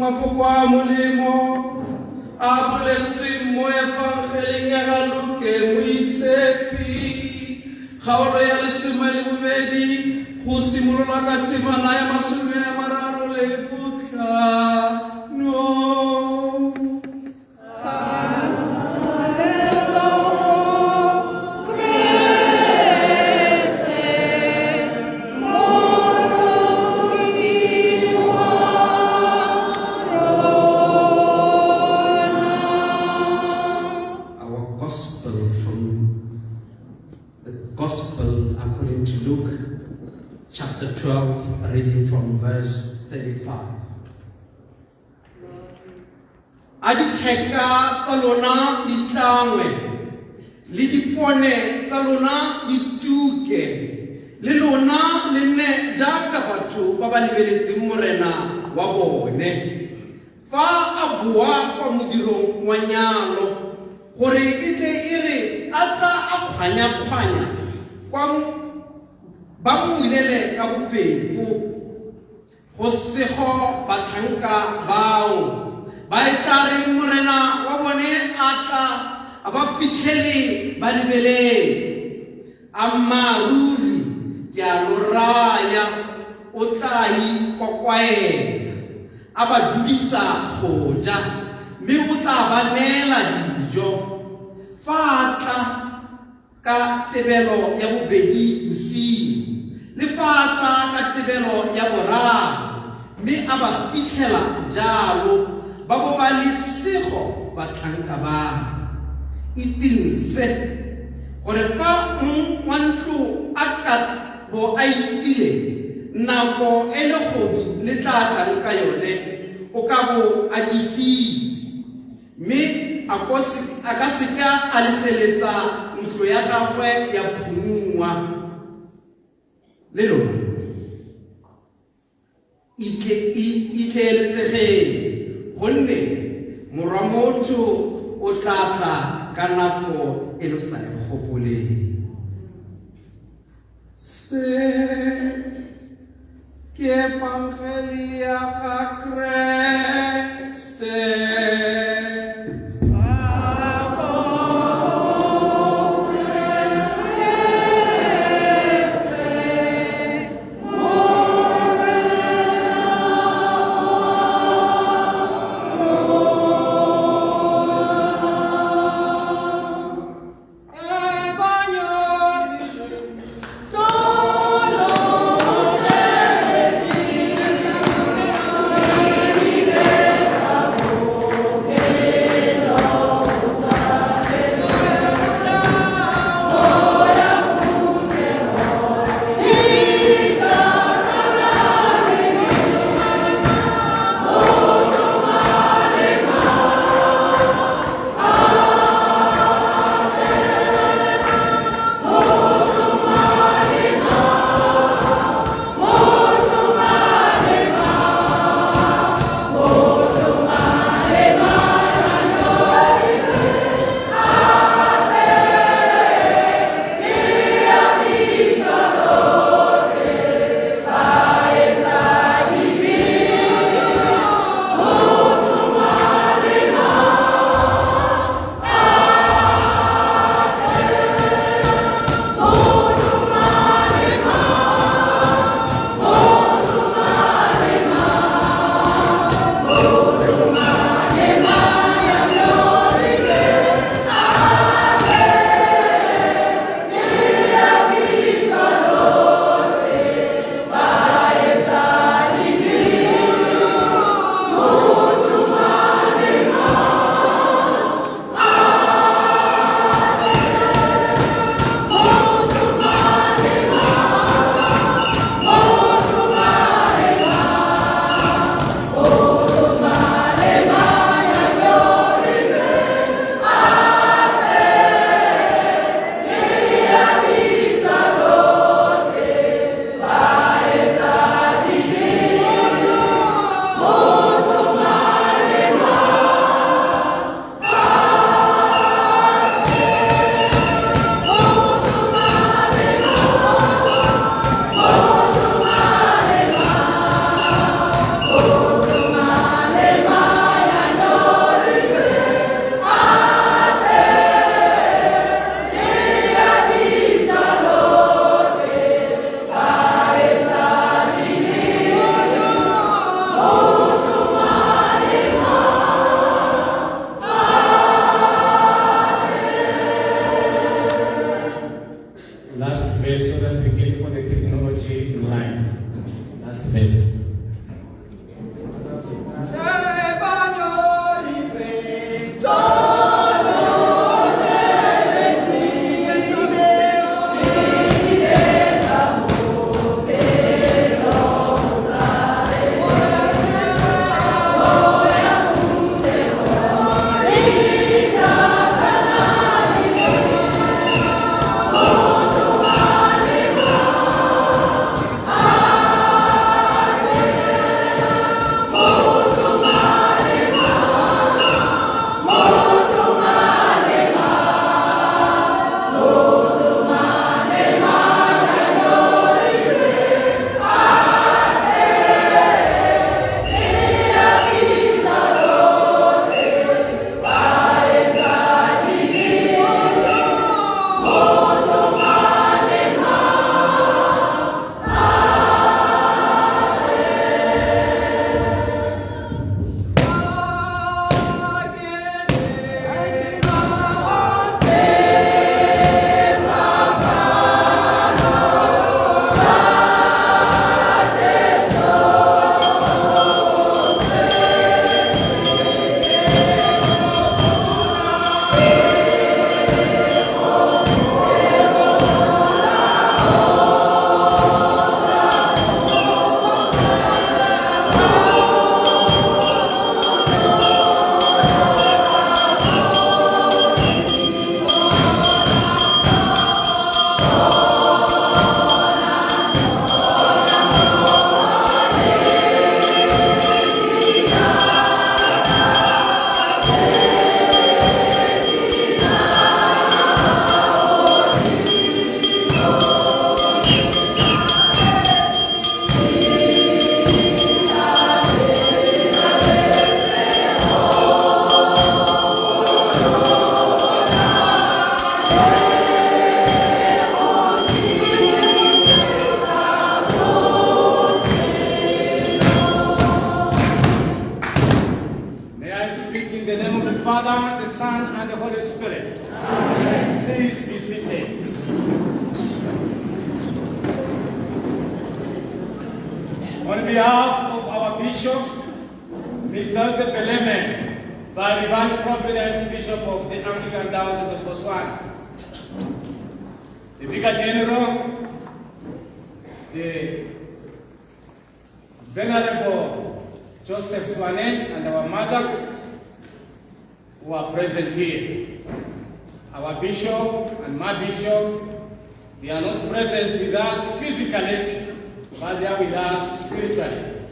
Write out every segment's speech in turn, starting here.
Mafoko a molemo a boletsweng mo Efangeleng ya ga Luke Moitshepi, kgaolo ya 12, go simolola ka temana ya 35. Our gospel from the Gospel according to Luke, chapter 12, reading from verse 35. A ditheka tsa lona di tlangwe, le dipone tsa lona di tuke, le lona le nne jaaka batho ba ba lebeletseng morena wa bone fa a boa kwa modirong wa nyalo, gore e tle e re a tla a kgwanya-kgwanya kwa ba mmulele ka bofefo. Go sego batlhanka bao ba e tla reng morena wa bone a tla a ba fitlhele ba lebeletse. Ammaaruri ke a lo raya, o tla ikokwaela, a ba dudisa go ja, mme o tla ba neela dijo. Fa a tla ka tebelo ya bobedi bosigo, le fa a tla ka tebelo ya boraro, mme a ba fitlhela jalo, ba bo ba le sego batlhanka ba. Itseng se, gore fa mong wa ntlo a ka bo a itsile nako e legodu le tla tlang ka yone, o ka bo a disitse, mme a ka seka a leseletsa ntlo ya gagwe ya phunngwa. Le lona itleeletsegeng, gonne Morwa motho o tla tla ka nako e lo sa e gopoleng. Se ke Efangeli ya ga Kreste. I speak in the name of the Father, the Son, and the Holy Spirit. Amen. Please be seated. On behalf of our Bishop, Mr. Beleme, by Divine Providence, Bishop of the Anglican Diocese of Botswana, the Vicar General, the Venerable Joseph Zwane, and our mother, who are present here. Our bishop and my bishop, they are not present with us physically, but they are with us spiritually.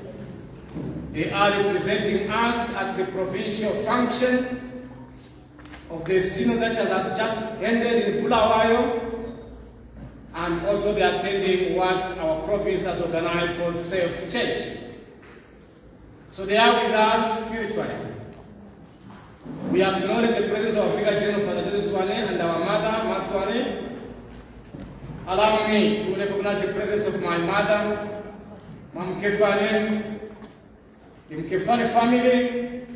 They are representing us at the provincial function of the synod that has just ended in Bulawayo, and also they are attending what our province has organized called Safe Church. So they are with us spiritually. We acknowledge the presence of Vicar General Father Joseph Zwane and our mother, Matswane. Allow me to recognize the presence of my mother, Mam Kefane, the Mkefane family,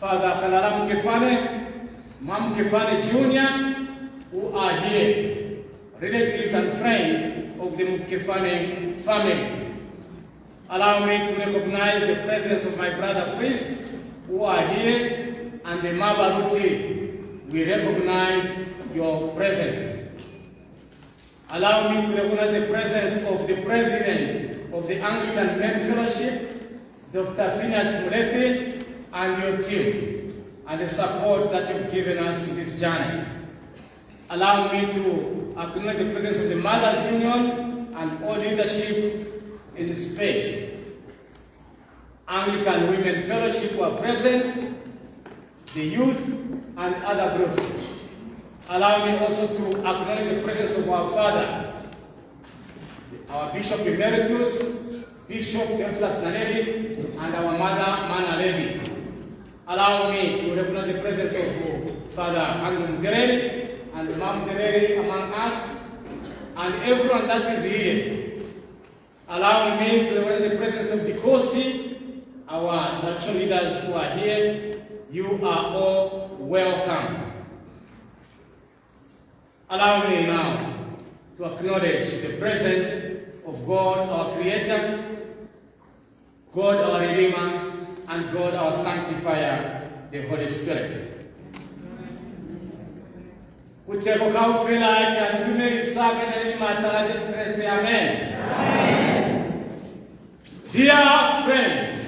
Father Kalala Mkefane, Mam Mkefane Jr., who are here, relatives and friends of the Mkefane family. Allow me to recognize the presence of my brother priests who are here and the Mabaruti. We recognize your presence. Allow me to recognize the presence of the President of the Anglican Men Fellowship, Dr. Phineas Molefe, and your team, and the support that you've given us to this journey. Allow me to acknowledge the presence of the Mothers Union and all leadership in the space. Anglican Women Fellowship who are present, the youth and other groups. Allow me also to acknowledge the presence of our father, our Bishop Emeritus, Bishop Theophilus Naledi, and our mother, Mana Levi. Allow me to recognize the presence of Father Andrew Gereri and Mom Gereri among us, and everyone that is here. Allow me to recognize the presence of the Kosi, our traditional leaders who are here. You are all welcome. Allow me now to acknowledge the presence of God, our Creator, God, our Redeemer, and God, our Sanctifier, the Holy Spirit. Phuthego kaofela ke a dumedisa ka le maatla la Jesu Kriste. Amen. Dear friends,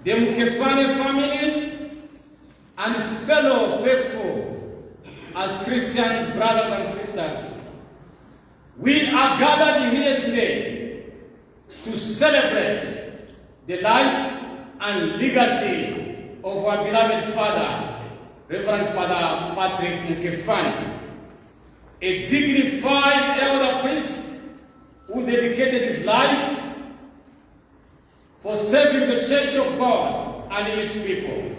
the Mkefane family and fellow faithful as Christians, brothers and sisters, we are gathered here today to celebrate the life and legacy of our beloved father, Reverend Father Patrick Mkefane, a dignified elder priest who dedicated his life for serving the Church of God and his people.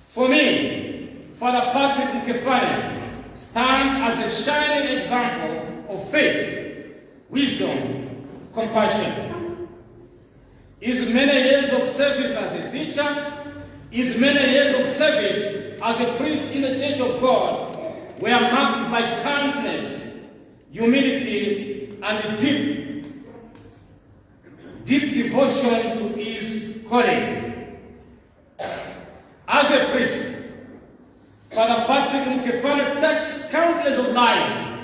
For me, Father Patrick Mkefane stands as a shining example of faith, wisdom, compassion. His many years of service as a teacher, his many years of service as a priest in the Church of God were marked by kindness, humility, and deep, deep devotion to his calling. As a priest, Father Patrick Mkefane touched countless of lives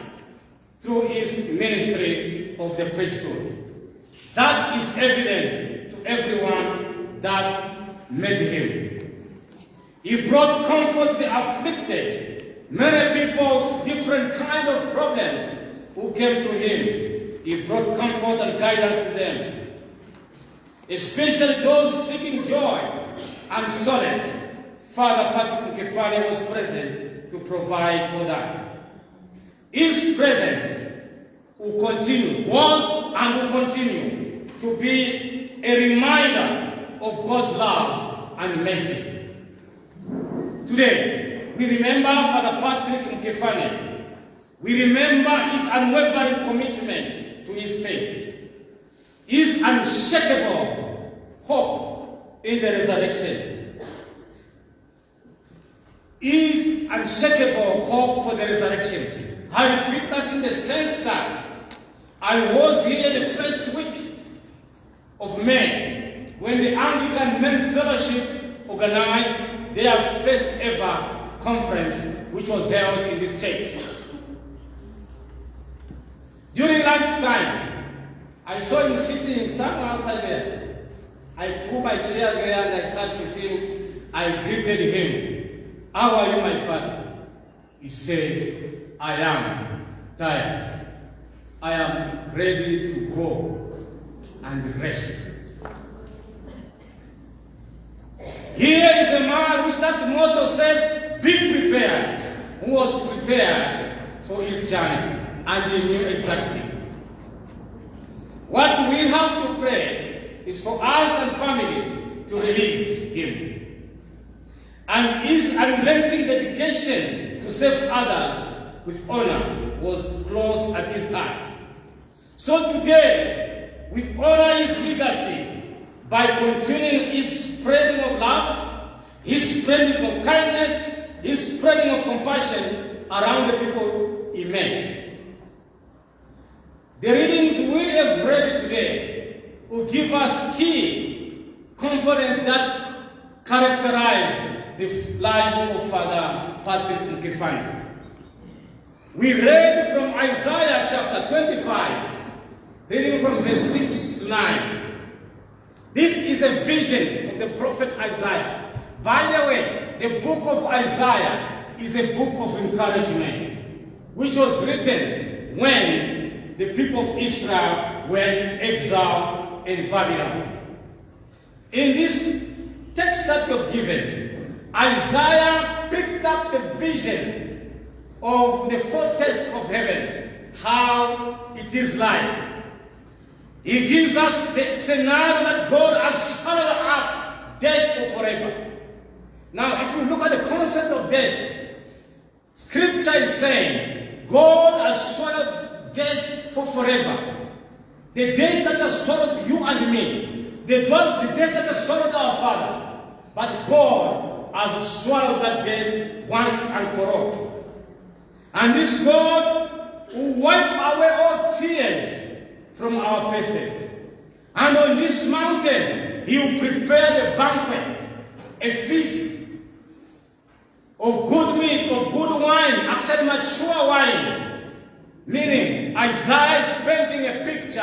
through his ministry of the priesthood. That is evident to everyone that met him. He brought comfort to the afflicted, many people of different kind of problems who came to him. He brought comfort and guidance to them, especially those seeking joy and solace. Father Patrick Mkefane was present to provide all that. His presence will continue, was and will continue to be a reminder of God's love and mercy. Today, we remember Father Patrick Mkefane. We remember his unwavering commitment to his faith, his unshakable hope, in the resurrection. His unshakable hope for the resurrection. I repeat that in the sense that I was here the first week of May when the Anglican Men Fellowship organized their first ever conference, which was held in this church. During lunchtime, I saw him sitting somewhere outside there. I pulled my chair there and I sat with him. I greeted him. How are you, my father? He said, I am tired. I am ready to go and rest. Here is a man whose that motto says, be prepared, who was prepared for his journey, and he knew exactly. What we have to pray is for us and family to release him. And his unrelenting dedication to serve others with honor was close at his heart. So today, we honor his legacy by continuing his spreading of love, his spreading of kindness, his spreading of compassion around the people he met. The readings we have read today will give us key components that characterize the life of Father Patrick Mphephane. We read from Isaiah chapter 25, reading from verse 6 to 9. This is a vision of the prophet Isaiah. By the way, the book of Isaiah is a book of encouragement, which was written when the people of Israel were in exile in Babylon. In this text that we have given, Isaiah picked up the vision of the foretaste of heaven, how it is like. He gives us the scenario that God has swallowed up death for forever. Now, if you look at the concept of death, Scripture is saying God has swallowed death for forever. The death that has swallowed you and me, the death that has swallowed our father, but God has swallowed that death once and for all. And this God will wipe away all tears from our faces. And on this mountain, he will prepare the banquet, a feast of good meat, of good wine, actually mature wine. Meaning, Isaiah is painting a picture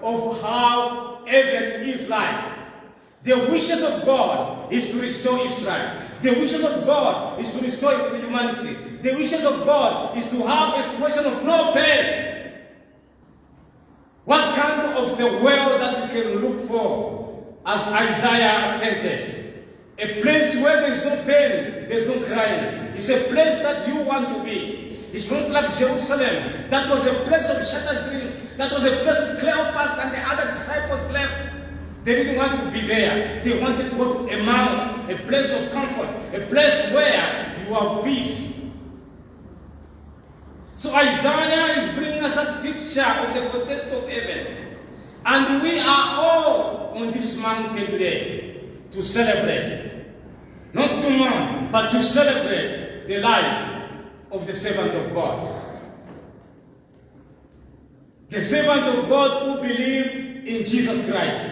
of how heaven is like. The wishes of God is to restore Israel. The wishes of God is to restore humanity. The wishes of God is to have a situation of no pain. What kind of the world that we can look for, as Isaiah painted? A place where there is no pain, there is no crying. It's a place that you want to be. It's not like Jerusalem. That was a place of shattered dreams. That was a place Cleopas and the other disciples left. They didn't want to be there. They wanted to go to Emmaus, a place of comfort, a place where you have peace. So Isaiah is bringing us that picture of the foretaste of heaven. And we are all on this mountain today to celebrate. Not to mourn, but to celebrate the life of the servant of God. The servant of God who believed in Jesus Christ.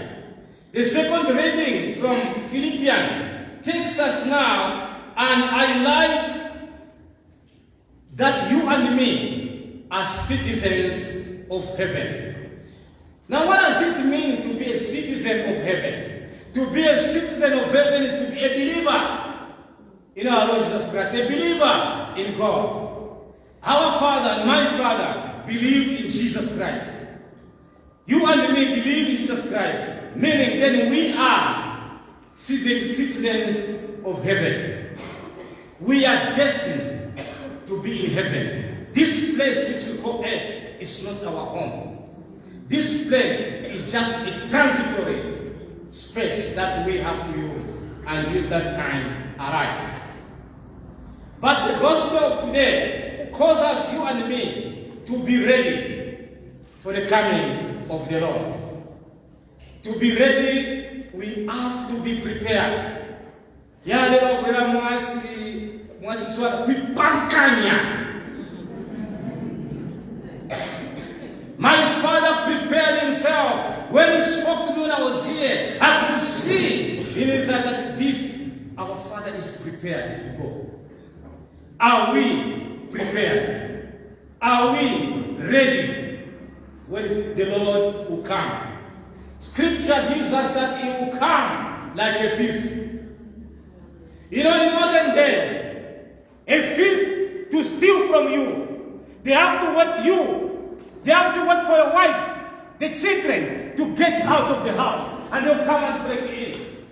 The second reading from Philippians takes us now and highlights that you and me are citizens of heaven. Now, what does it mean to be a citizen of heaven? To be a citizen of heaven is to be a believer in our Lord Jesus Christ, a believer in God. Our father and my father believed in Jesus Christ. You and me believe in Jesus Christ, meaning then we are citizens of heaven. We are destined to be in heaven. This place which we call earth is not our home. This place is just a transitory space that we have to use and use that time aright. But the gospel of today calls us, you and me, to be ready for the coming of the Lord. To be ready We have to be prepared. Ya lero bolela mwa Seswana, go ipaakanya. My father prepared himself. When he spoke to me when I was here, I could see in his eyes that this, our father is prepared to go. Are we prepared? Are we ready when the Lord will come? Scripture gives us that he will come like a thief. You know, in modern days, a thief to steal from you, they have to wait you. They have to wait for your wife, the children, to get out of the house, and they'll come and break in.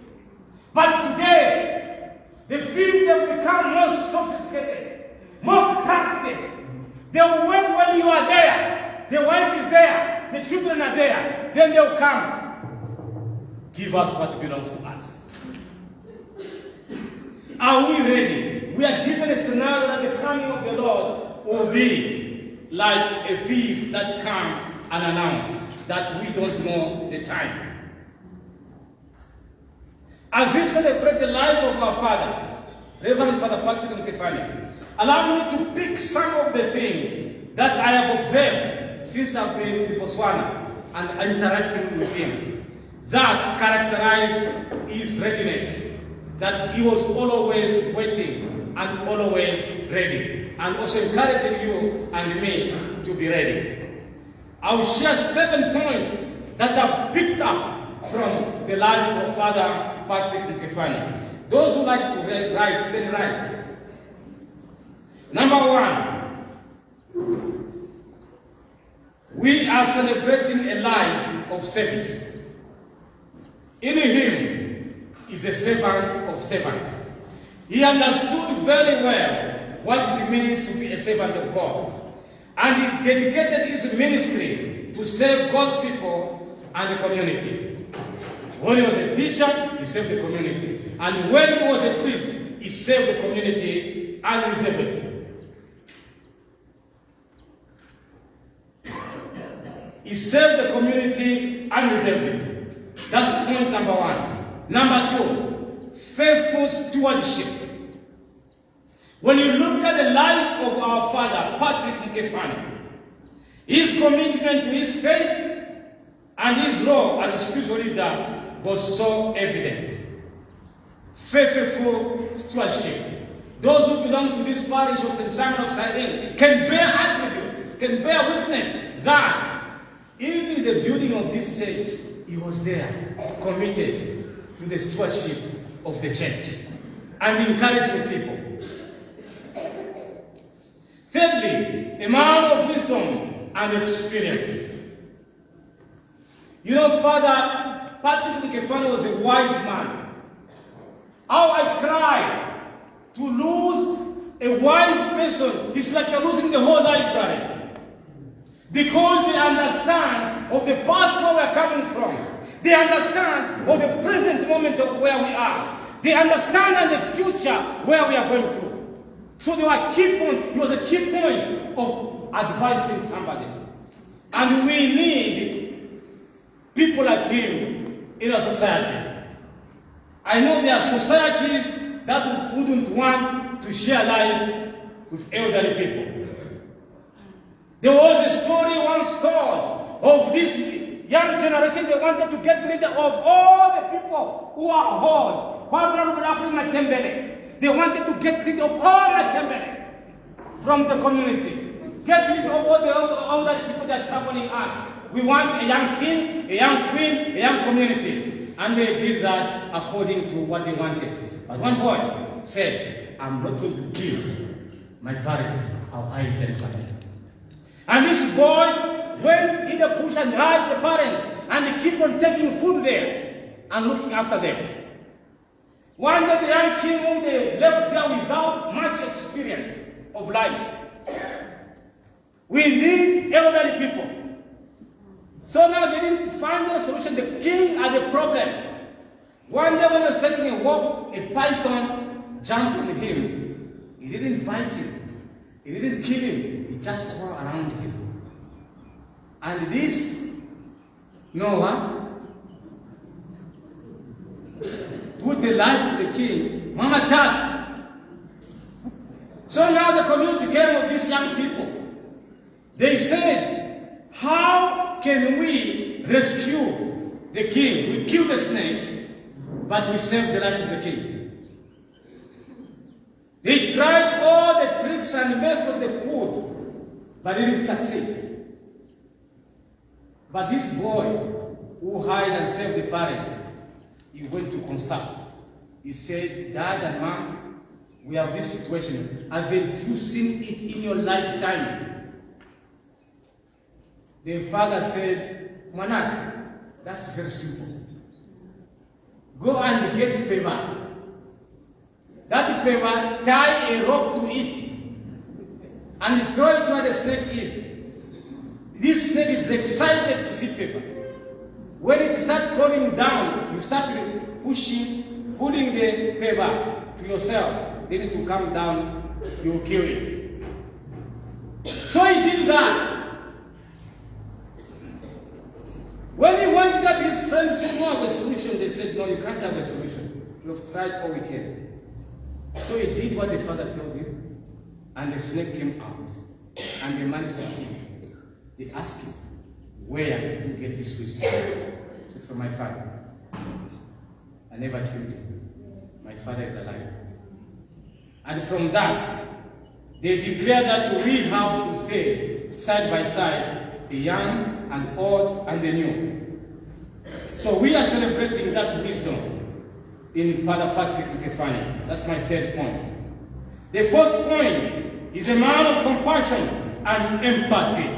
But today, the thieves have become more sophisticated, more crafted. They'll wait when you are there. The wife is there. The children are there. Then they'll come. Give us what belongs to us. Are we ready? We are given a scenario that the coming of the Lord will be like a thief that come and announce that we don't know the time. As we celebrate the life of our father, Reverend Father Patrick Mokhefane, allow me to pick some of the things that I have observed since I've been in Botswana and interacting with him that characterize his readiness, that he was always waiting and always ready, and also encouraging you and me to be ready. I'll share 7 points that I've picked up from the life of Father Patrick Mokhefane. Those who like to write, can write. Number 1, we are celebrating a life of service. In him is a servant of servant. He understood very well what it means to be a servant of God. And he dedicated his ministry to serve God's people and the community. When he was a teacher, he served the community. And when he was a priest, he served the community unreservedly. He served the community unreservedly. That's point number 1. Number 2, faithful stewardship. When you look at the life of our father, Patrick Mokhefane, his commitment to his faith and his role as a spiritual leader was so evident. Faithful stewardship. Those who belong to this parish of St. Simon of Cyrene can bear attribute, can bear witness that even the building of this church, he was there, committed to the stewardship of the church and encouraging people. Thirdly, a man of wisdom and experience. You know, Father Patrick Mokhefane was a wise man. How I cry to lose a wise person is like losing the whole library. Because they understand of the past where we're coming from. They understand of the present moment of where we are. They understand and the future where we are going to. So they were key point. It was a key point of advising somebody. And we need people like him in our society. I know there are societies that wouldn't want to share life with elderly people. There was a story once told of this young generation. They wanted to get rid of all the people who are old. They wanted to get rid of all the Machembele from the community. Get rid of all the older people that are troubling us. We want a young king, a young queen, a young community. And they did that according to what they wanted. But one boy said, I'm not going to kill my parents. I'll hide them somewhere. And this boy went in the bush and hid the parents. And he kept on taking food there and looking after them. One day the young king whom they left there without much experience of life. We need elderly people. So now they didn't find a solution. The king had a problem. One day when he was taking a walk, a python jumped on him. He didn't bite him. He didn't kill him. He just crawled around him. And this Noah the life of the king. Mama Dad. So now the community came of these young people. They said, how can we rescue the king? We kill the snake, but we save the life of the king. They tried all the tricks and methods they could, but they didn't succeed. But this boy who hired and saved the parents, he went to consult. He said, Dad and Mom, we have this situation. Haven't you seen it in your lifetime? The father said, Manak, that's very simple. Go and get paper. That paper, tie a rope to it and throw it where the snake is. This snake is excited to see paper. When it starts crawling down, you start pushing, pulling the paper to yourself. Then it will come down, you will kill it. So he did that. When he went to that, his friends said, no, I have a solution. They said, no, you can't have a solution. We have tried all we can. So he did what the father told him, and the snake came out, and they managed to kill it. They asked him, where did you get this wisdom? He said, from my father. I never killed him. My father is alive. And from that, they declared that we have to stay side by side, the young and old and the new. So we are celebrating that wisdom in Father Patrick Mukefane. That's my third point. The fourth point is a man of compassion and empathy.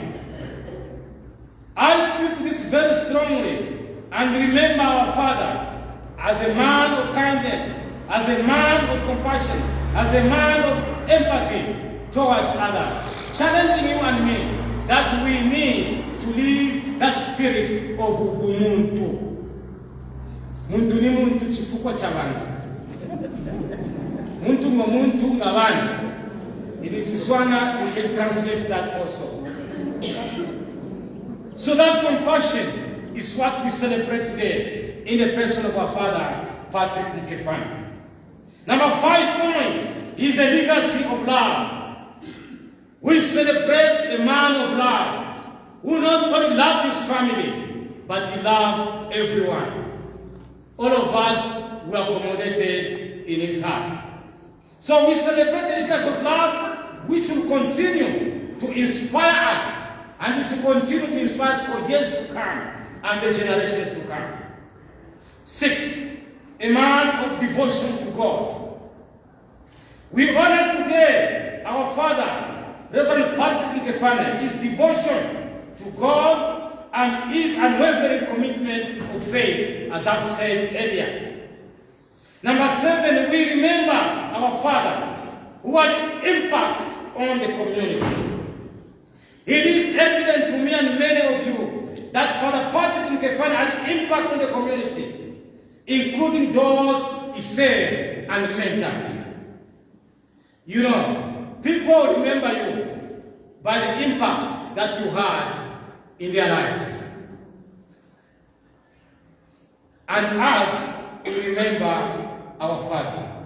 I put this very strongly and remember our father as a man of kindness, as a man of compassion, as a man of empathy towards others, challenging you and me that we need to live that spirit of Ubuntu. Muntu ni muntu chifukwa cha bantu. Muntu ngo muntu nga bantu. In Setswana, you can translate that also. So that compassion is what we celebrate today in the person of our father, Patrick Mukefane. Number 5 point is a legacy of love. We celebrate a man of love who not only loved his family, but he loved everyone. All of us were accommodated in his heart. So we celebrate the legacy of love, which will continue to inspire us and to continue to inspire us for years to come and the generations to come. 6, a man of devotion to God. We honor today our father, Reverend Patrick Mukefane, his devotion to God and his unwavering commitment of faith, as I've said earlier. Number 7, we remember our father, who had impact on the community. It is evident to me and many of you that Father Patrick Mukefane had impact on the community, including those he saved and mentored. You know, people remember you by the impact that you had in their lives. And us, we remember our Father.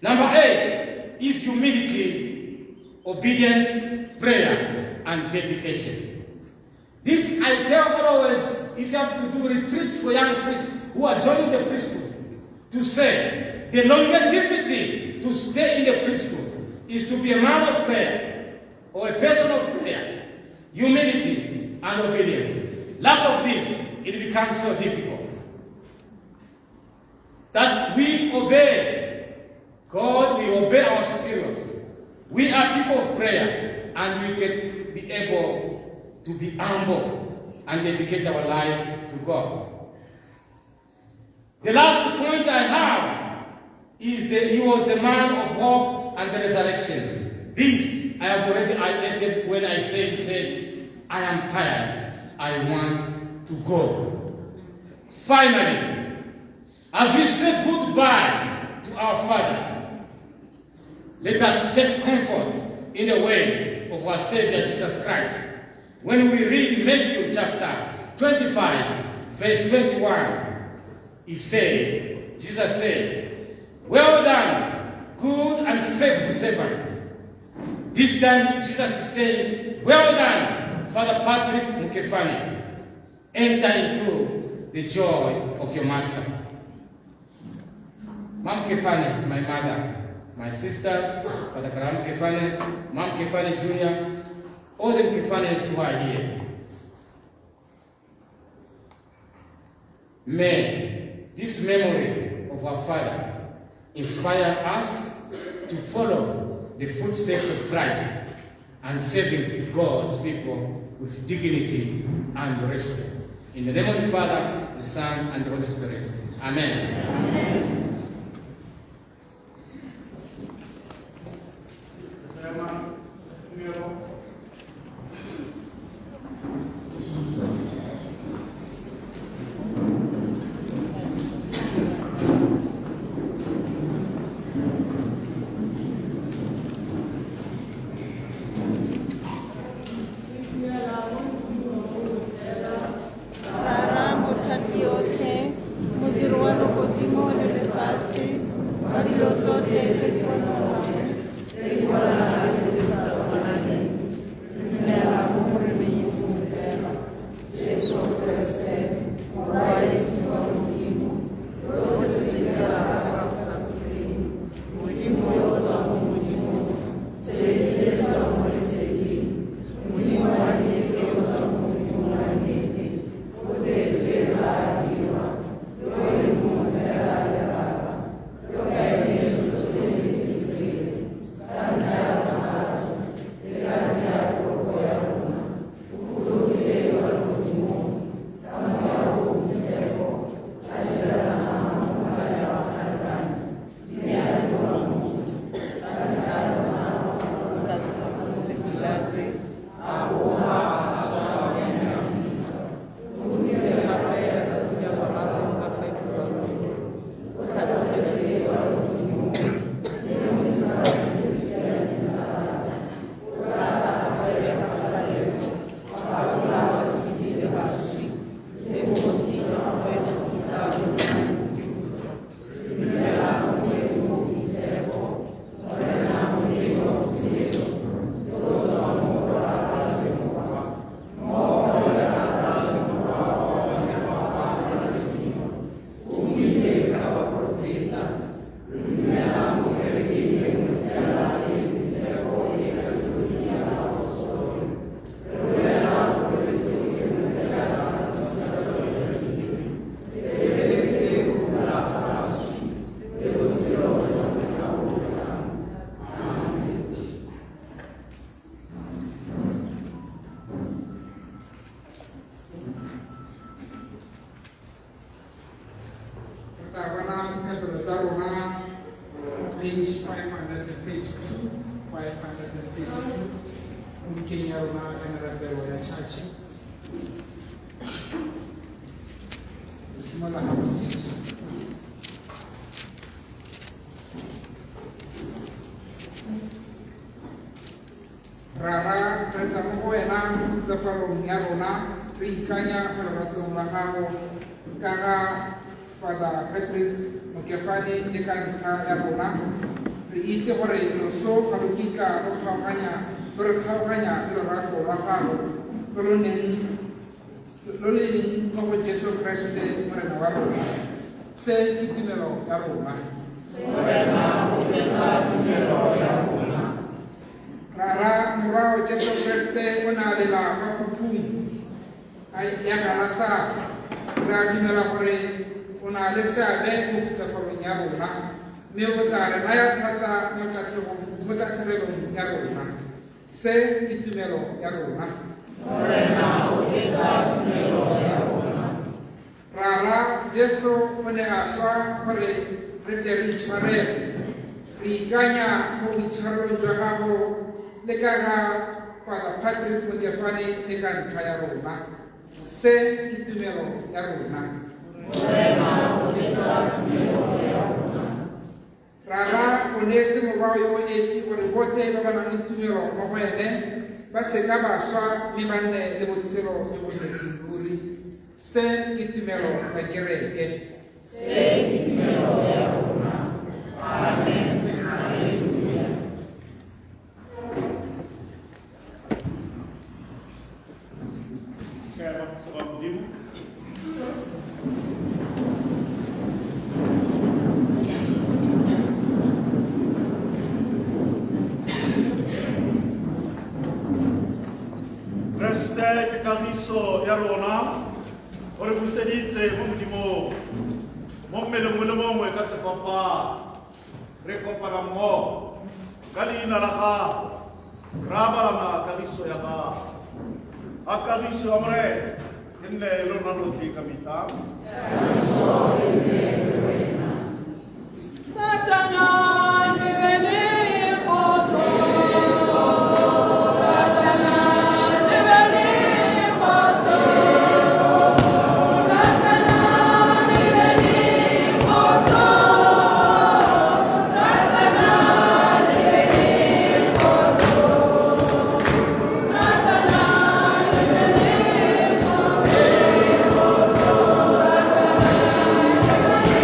Number 8 is humility, obedience, prayer, and dedication. This I tell always, if you have to do retreat for young priests who are joining the priesthood, to say the longevity to stay in the priesthood is to be a man of prayer or a person of prayer, humility, and obedience. Lack of this, it becomes so difficult. That we obey God, we obey our superiors. We are people of prayer, and we can be able to be humble and dedicate our life to God. The last point I have is that he was a man of hope and the resurrection. This I have already highlighted when I said, I am tired, I want to go. Finally, as we say goodbye to our Father, let us take comfort in the words of our Savior Jesus Christ. When we read Matthew chapter 25, verse 21, Jesus said, servant. This time, Jesus is saying, Well done, Father Patrick Mookefane. Enter into the joy of your master. Mom Mookefane, my mother, my sisters, Father Karam Mookefane, Mom Mookefane Jr., all the Mookefanes who are here. May this memory of our father inspire us to follow the footsteps of Christ and serving God's people with dignity and respect. In the name of the Father, the Son, and the Holy Spirit. Amen. Amen. Rara Mothatayotlhe, modiri wa legodimo le lefatshe, wa dilo tsotlhe tse di bonalwang, tse di bonalang le tse di sa bonaleng. Re dumela mo Moreneng yo mongwe fela, Jesu Kriste, Morwa wa esi wa Modimo, yo o tsetsweng ke Rara ka bosakhutleng, Modimo yo o tswang mo Modimong, lesedi le le tswang mo leseding, Modimo wa nnete yo o tswang mo Modimong wa nnete, o tsetswe ga a dirwa, yo e leng mongwe fela le Rara, yo ka ene dilo tsotlhe di dirilweng, ka ntlha ya rona batho, le ka ntlha ya poloko ya rona, o fologile kwa legodimong, ka moya o o boitshepo, a dira nama mo Maria wa kgarebane, mme a dirwa motho, ka ntlha ya rona ka le Pilato, a boga, a swa, mme a fitlhwa. o romile gape ka tsatsi la boraro a fetolwa mmele, O tlhatlogetse kwa legodimong, mme o dutse fa seatleng sa Rara. O tla tla gape ka kgalalelo, go atlhola batshedi le baswi, mme bogosi jwa gagwe ga bo kitla bo nna le bokhutlo. Re dumela mo Moyeng o o Boitshepo, Morena Monei wa botshelo, yo o tswang mo go Rara le Morwa, mmogo le Rara le Morwa ba obamelwa kwa kgalaledimo. O buile ka baporofeta. Re dumela mo kerekeng e nngwe fela e e boitshepo e katoliki ya baaposetoloi. Re bolela kolobetso e nngwe fela ya go tlhatswa dibe. Re lebeletse go bola ga baswi le botshelo jwa motlha o o tlang. Amen. Re tla bona dithapelo tsa rona mo page 532, 532 mo bukeng ya rona ya merapelo ya church. Re simolola ga bo 6. Rara, re tla mo go wena mo khutsafalong ya rona, re ikanya mo leratong la gago ka ga Father Patrick Mookefane le ka ntlha ya rona. Re itse gore loso ga lo kitla lo kgaoganya, lo re kgaoganya le lorato lwa gago lo lo neng lo le leng mo go Jesu Kriste Morena wa rona. Se ke tumelo ya rona. Morena, oketsa tumelo ya rona. Rara, morwao Jesu Kriste o ne a lela kwa phupung ya ga Lasaro. Re a dumela gore o na le seabe mo khutsafalong ya rona, mme o tla re naya thata mo tatlhegong, mo tatlhegelong ya rona. Se ke tumelo ya rona. Morena, oketsa tumelo ya rona. Rara, Jesu o ne a swa gore re tle re itshwarelwe. Re ikanya mo boitshwarelong jwa gago le ka ga Father Patrick Mookefane le ka ntlha ya rona. Se ke tumelo ya rona. Morena, oketsa tumelo ya rona. Rara, o neetse morwao yo o esi gore botlhe ba ba nang le tumelo mo go ene ba seka ba swa mme ba nne le botshelo jo bo nnetseng ruri. Se ke tumelo ya kereke. Se ke tumelo ya rona. Amen. Haleluya. phodiso ya rona o re buseditse mo Modimong mo mmeleng o le mongwe ka sefapano re kopana mmogo ka leina la gago re abalana kagiso ya gago a kagiso ya Morena e nne le rona lotlhe ka metlha. Ratanang le be le kgotso. Ratanang le be le kgotso. Ratanang le be le kgotso. Ratanang le be le kgotso. Ratanang le be le kgotso. Ratanang le be le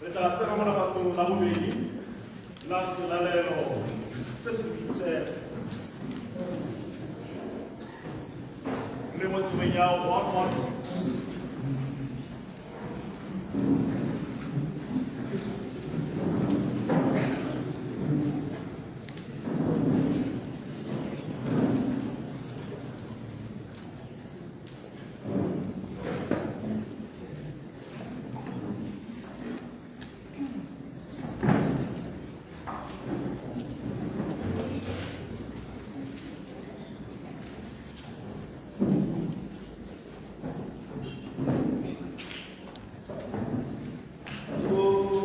Re tla tsena mo legatong la bobedi la selalelo se se boitshepo. Le mo tsemeng ya 116. Oh,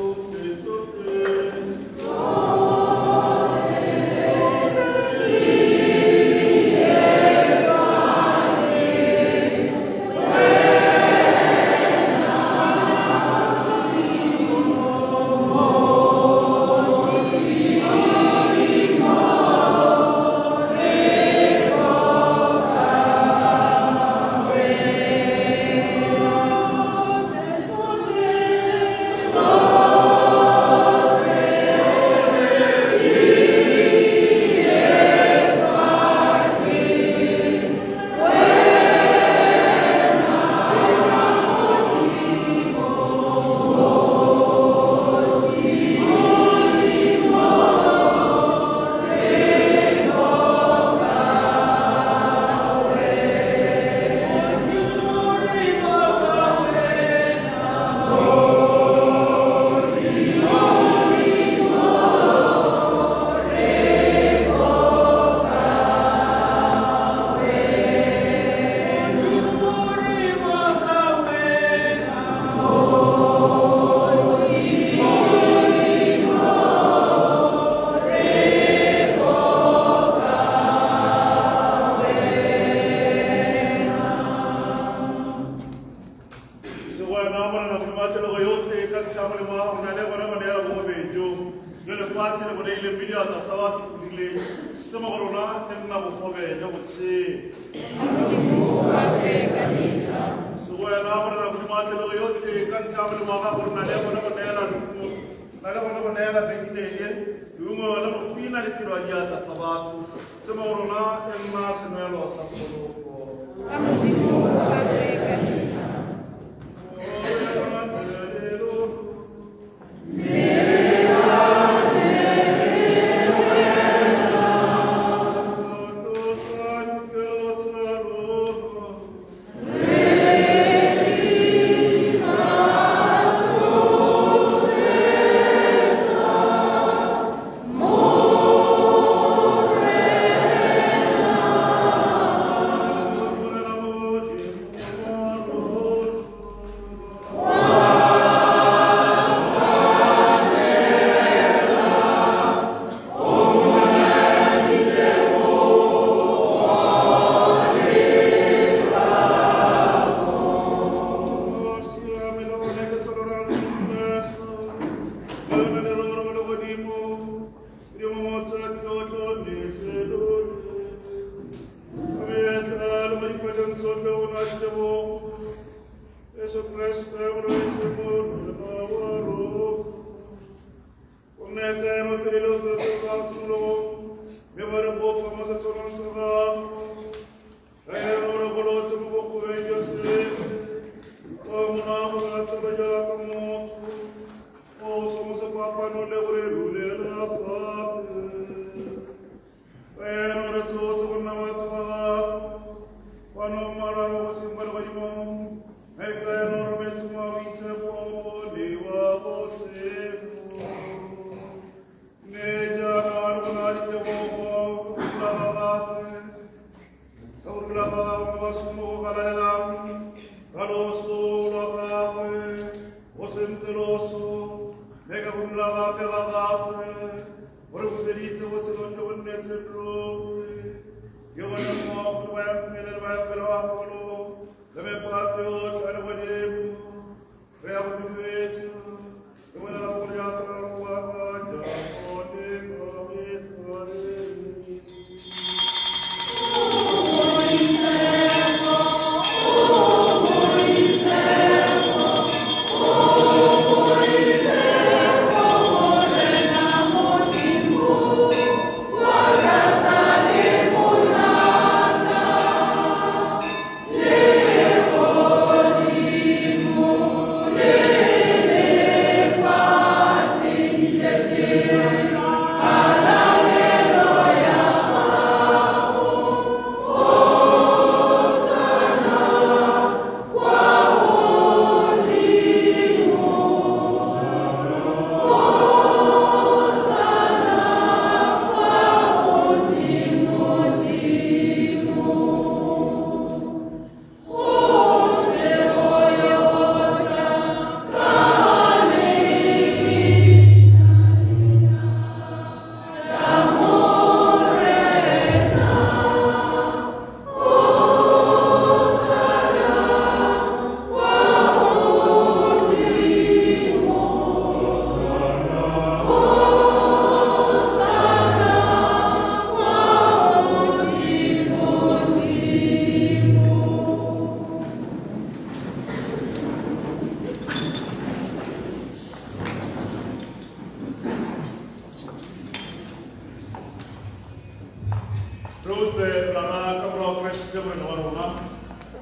Re utlwe Rara ka morwa wa Keresete Morena wa rona,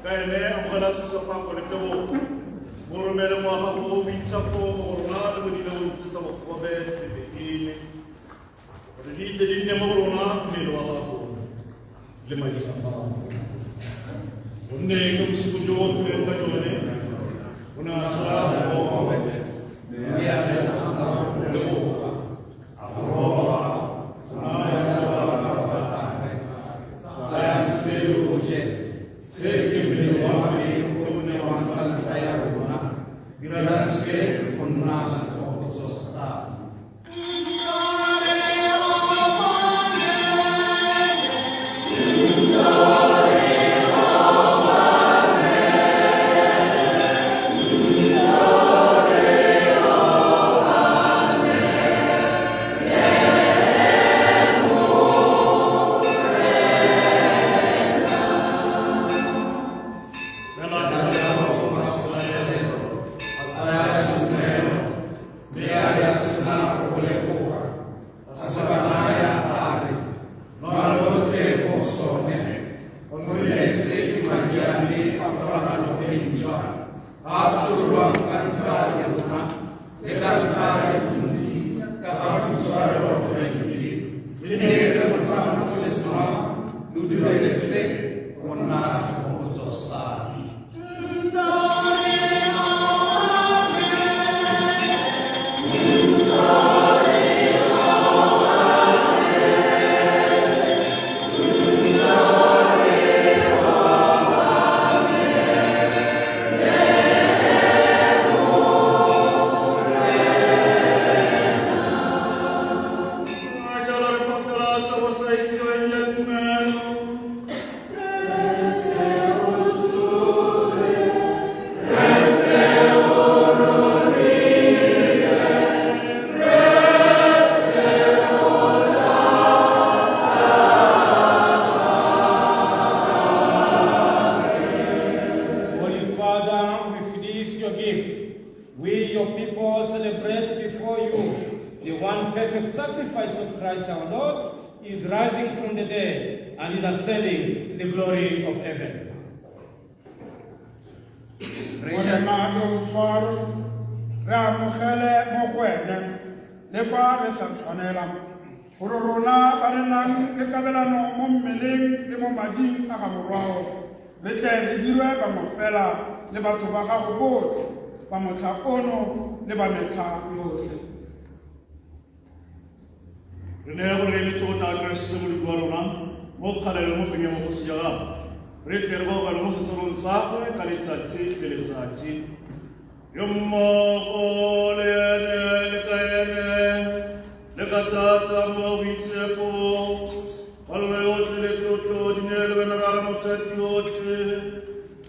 ka ene amogela sesopako le tebogo. Mo romele mowa wa gago o o boitshepo mo go rona le mo dileong tse tsa bogobe le beine, gore di tle di nne mo go rona mmele wa gago le madi a gago. Gonne ka bosigo jo o tlileng ka jone, o ne a tsaya bogobe, mme a leboga, a bo roba, a naya barutwa ba gagwe, "Tsayang se lo je, se ke mmele wa me o o newang ka ntlha ya lona, dirang se go nna segopotso sa me." Fela jalo ka selalelo, a tsaya senwelo, mme a re a sena go leboga, a se ba naya a re, "Nwang lotlhe mo go sone, gonne se ke madi a me a kgolagano e ntšhwa, a a tshololwang ka ntlha ya lona le ka ntlha ya bontsi ka ga boitshwarelo jwa dibe. Le ne re motlhang lo se nwa, lo dire se go nna segopotso sa me." Jalo re phatlalatsa bosaitseweng jwa tumelo. Holy Father, with this your gift, we, your people, celebrate before you the one perfect sacrifice of Christ our Lord, is rising from the dead and is ascending to the glory of heaven. Morena yo o tshwaro, re amogele mo go ene le fa re sa tshwanela, gore rona ba re nang le kabelano mo mmeleng le mo mading a ga morwao, re tle re dirwe bangwe fela le batho ba gago botlhe ba motlha ono le ba metlha yotlhe. Re neye gore re eletse go tla Keresete Modimo wa rona mo kgalelong mo fenyeng bogosi ja gagwe, re tle re baobale mo setsholong sa gagwe ka letsatsi le letsatsi. Yo mmogo le ene le ka ene le ka thata mo boitshepo, kgalelo yotlhe le tlotlo di neelwe wena Rara Mothati yotlhe,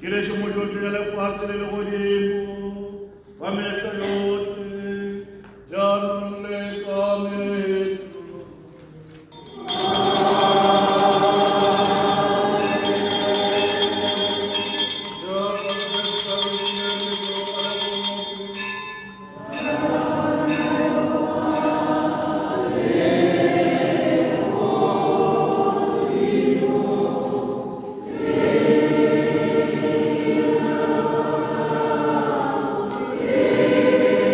ke lešo mo jotlhe ya lefatshe le legodimo, ka metlha yotlhe, jaanong le ka metlha. Amen.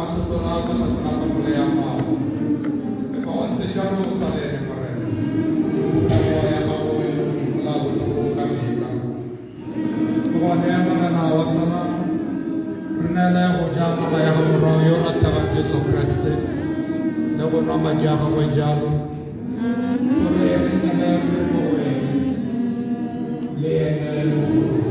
matlotlo a fa tlase ga tafole ya gago. Le fa go ntse jalo o sa lele, Morena. Puo ya gago e utlwela botlhoko ka metlha. Ke gone, Morena wa tsalano, re neele go ja nama ya ga Morwa yo o rategang Jesu Kreste le go nwa madi a gagwe jalo, gore re nnele re mo go ene le ene mo go rona.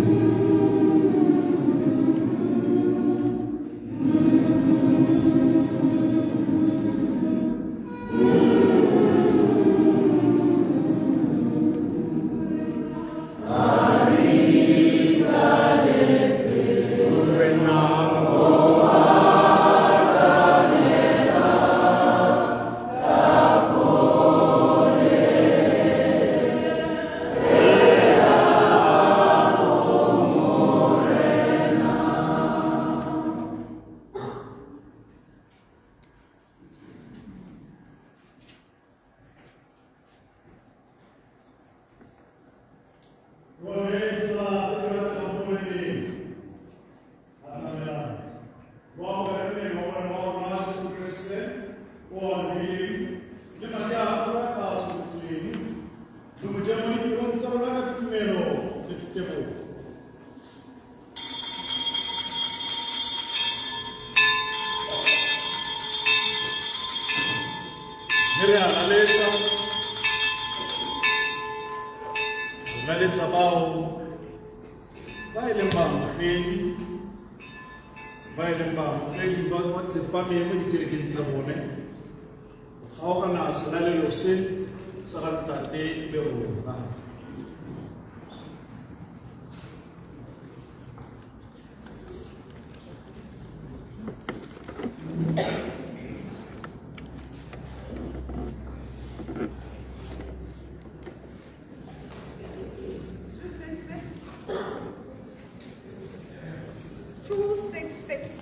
Mme re a laletsa, re laletsa bao ba e leng baamogedi, ba e leng baamogedi ba ba tsepameng mo dikerekeng tsa bone go kgaogana selalelo se sa ga Ntate le rona. 266. 266.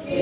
Ke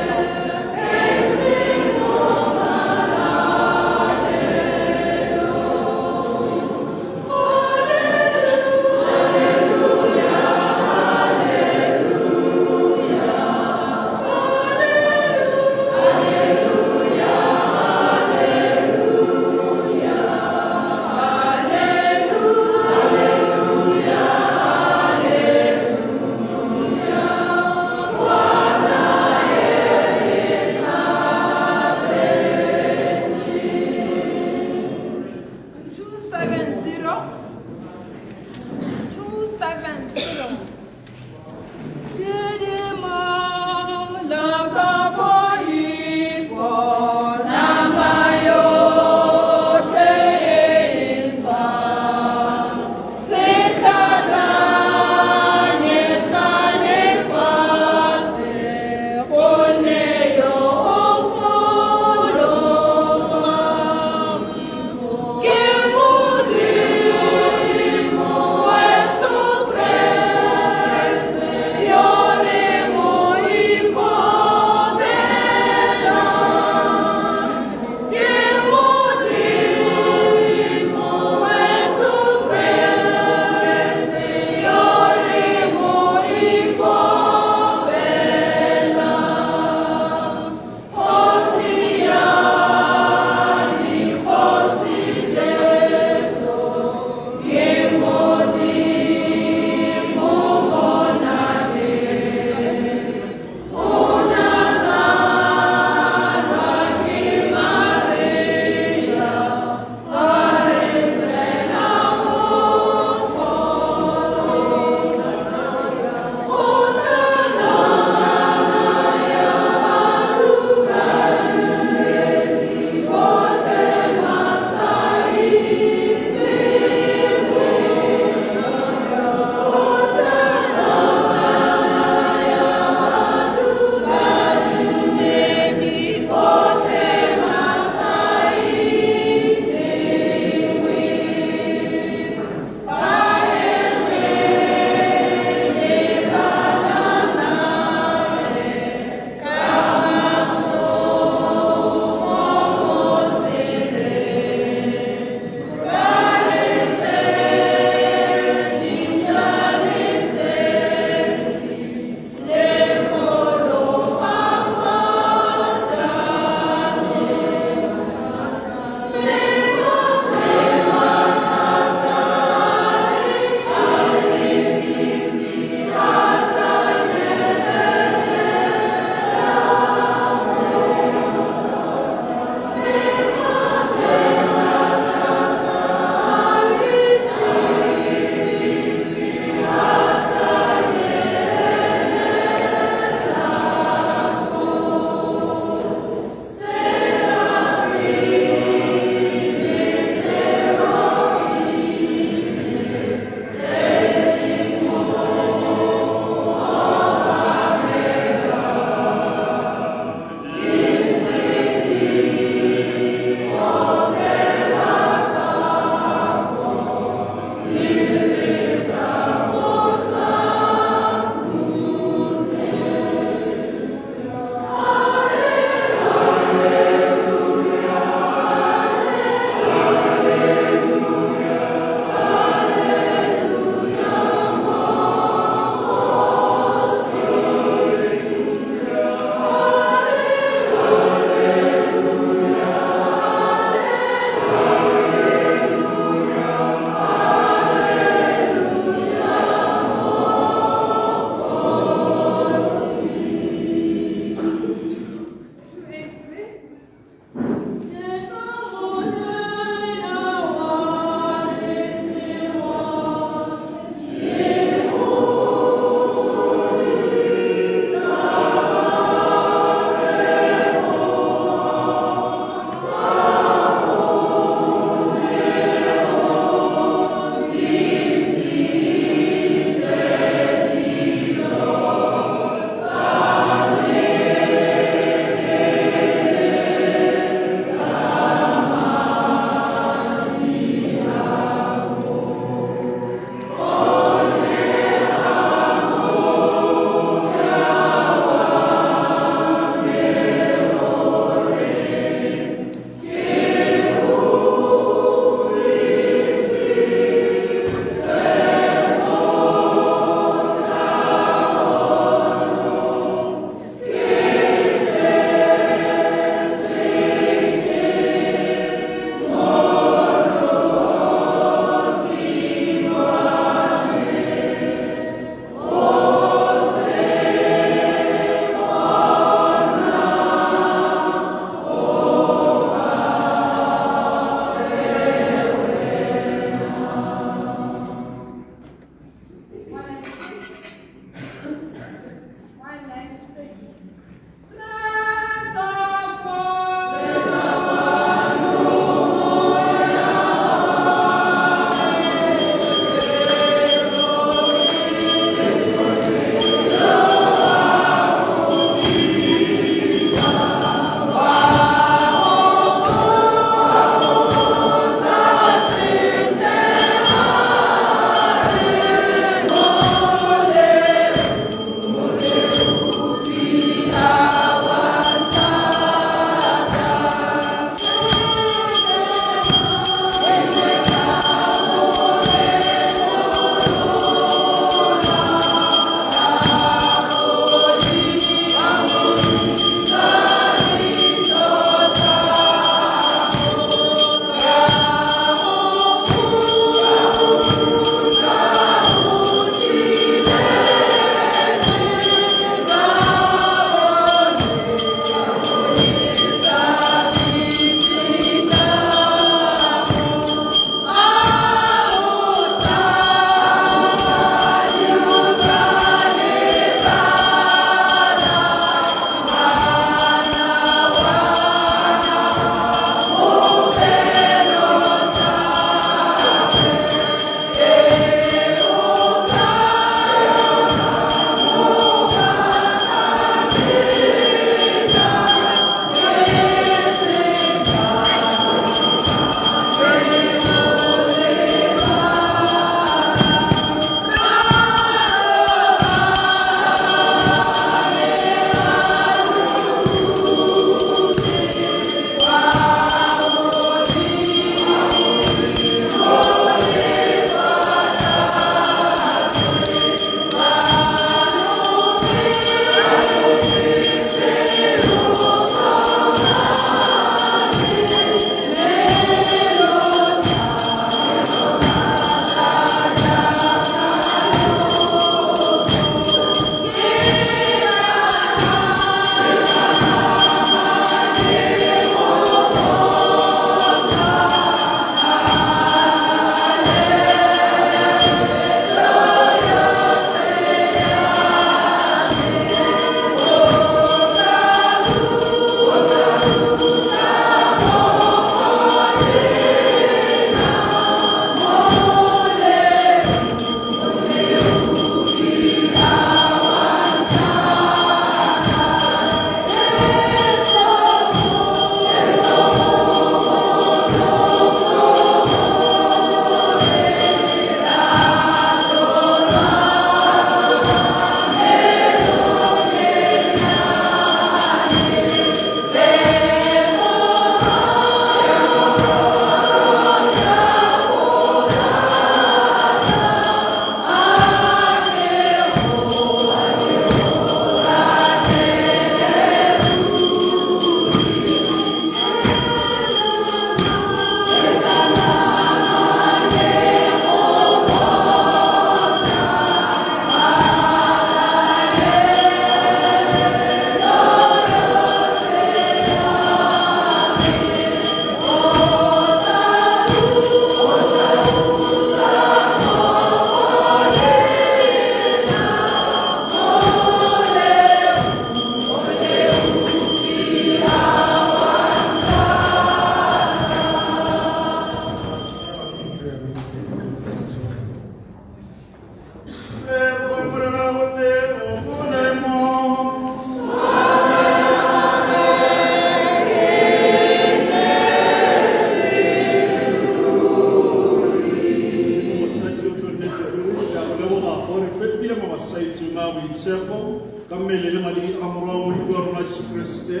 Keresete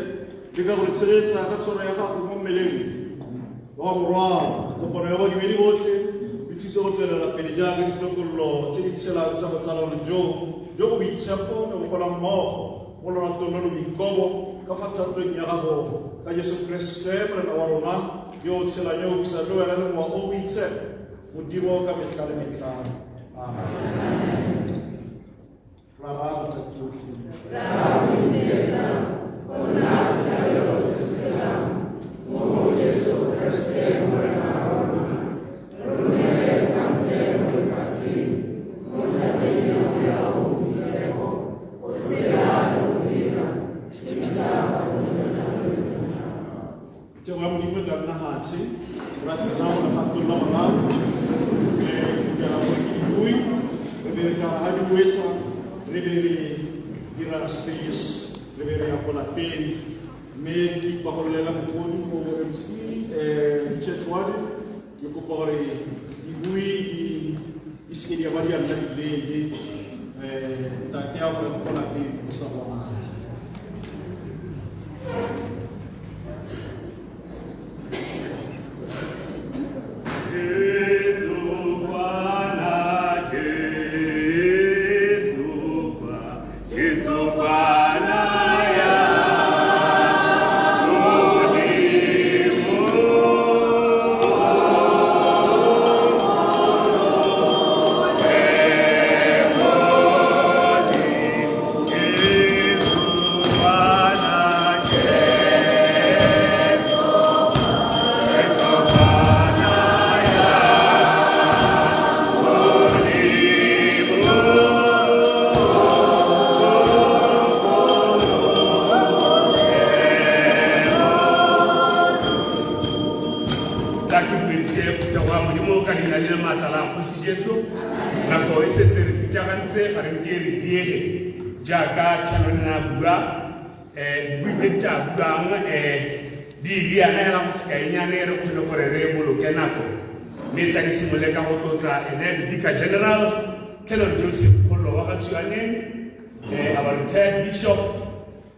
le ka go re tshegetsa ka tshwaro ya gago mo mmeleng wa morwalo kopano ya badumedi botlhe e thuse go tswelela pele jaaka ditokololo tse di tshelang tsa botsalano jo jo bo boitshepo le go gola mmogo mo loratong lo lo boikobo ka fa thatong ya gago ka Jesu Keresete Morena wa rona yo o tshelang yo o busang le wena le mowa o boitshepo Modimo ka metlha le metlha. Amen. Rara bothatotlhe. Tšego ya Modimo e ka nna hatshe ra tsena mo legatong la boraro re fitlhela gore ke dibui re be re ka ga di boetsa re be re dira space re be re ya ko lapeng mme ke ipagololela mokodu mo MC church warden ke kopa gore dibui di seke di a ba di a nna dileele ntate ya gore ko lapeng go sa bonala. Tla ke dumedise phuthego ya Modimo ka leina le le maatla la Kgosi Jesu. Nako e setse re pitlagantse ga re nke re diege jaaka Canon a bua dibui tse di tla buang di riana hela go sekaenyane re kgone gore re boloke nako mme tla ke simolole ka go tlotla ene the Vicar General Canon Joseph Kgollo wa ga Tsuaneng our retired bishop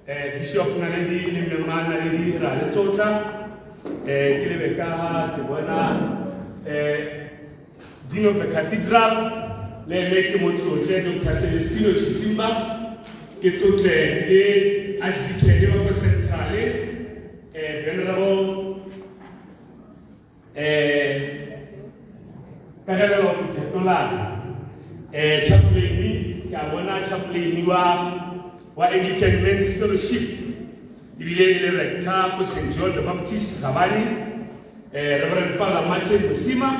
Bishop Naledi le Mema Naledi ra le tlotla ke lebe ka ga ke bona Dean of the Cathedral le ene ke mo tlotle Dr. Celestino Chisimba ke tlotle le Archdeacon wa ko Central Venerable Kagelelo Phetolana chaplain ke a bona chaplain wa Anglican Men's Fellowship ebile e le rector ko St John the Baptist Gabane Reverend Father Martin Mosima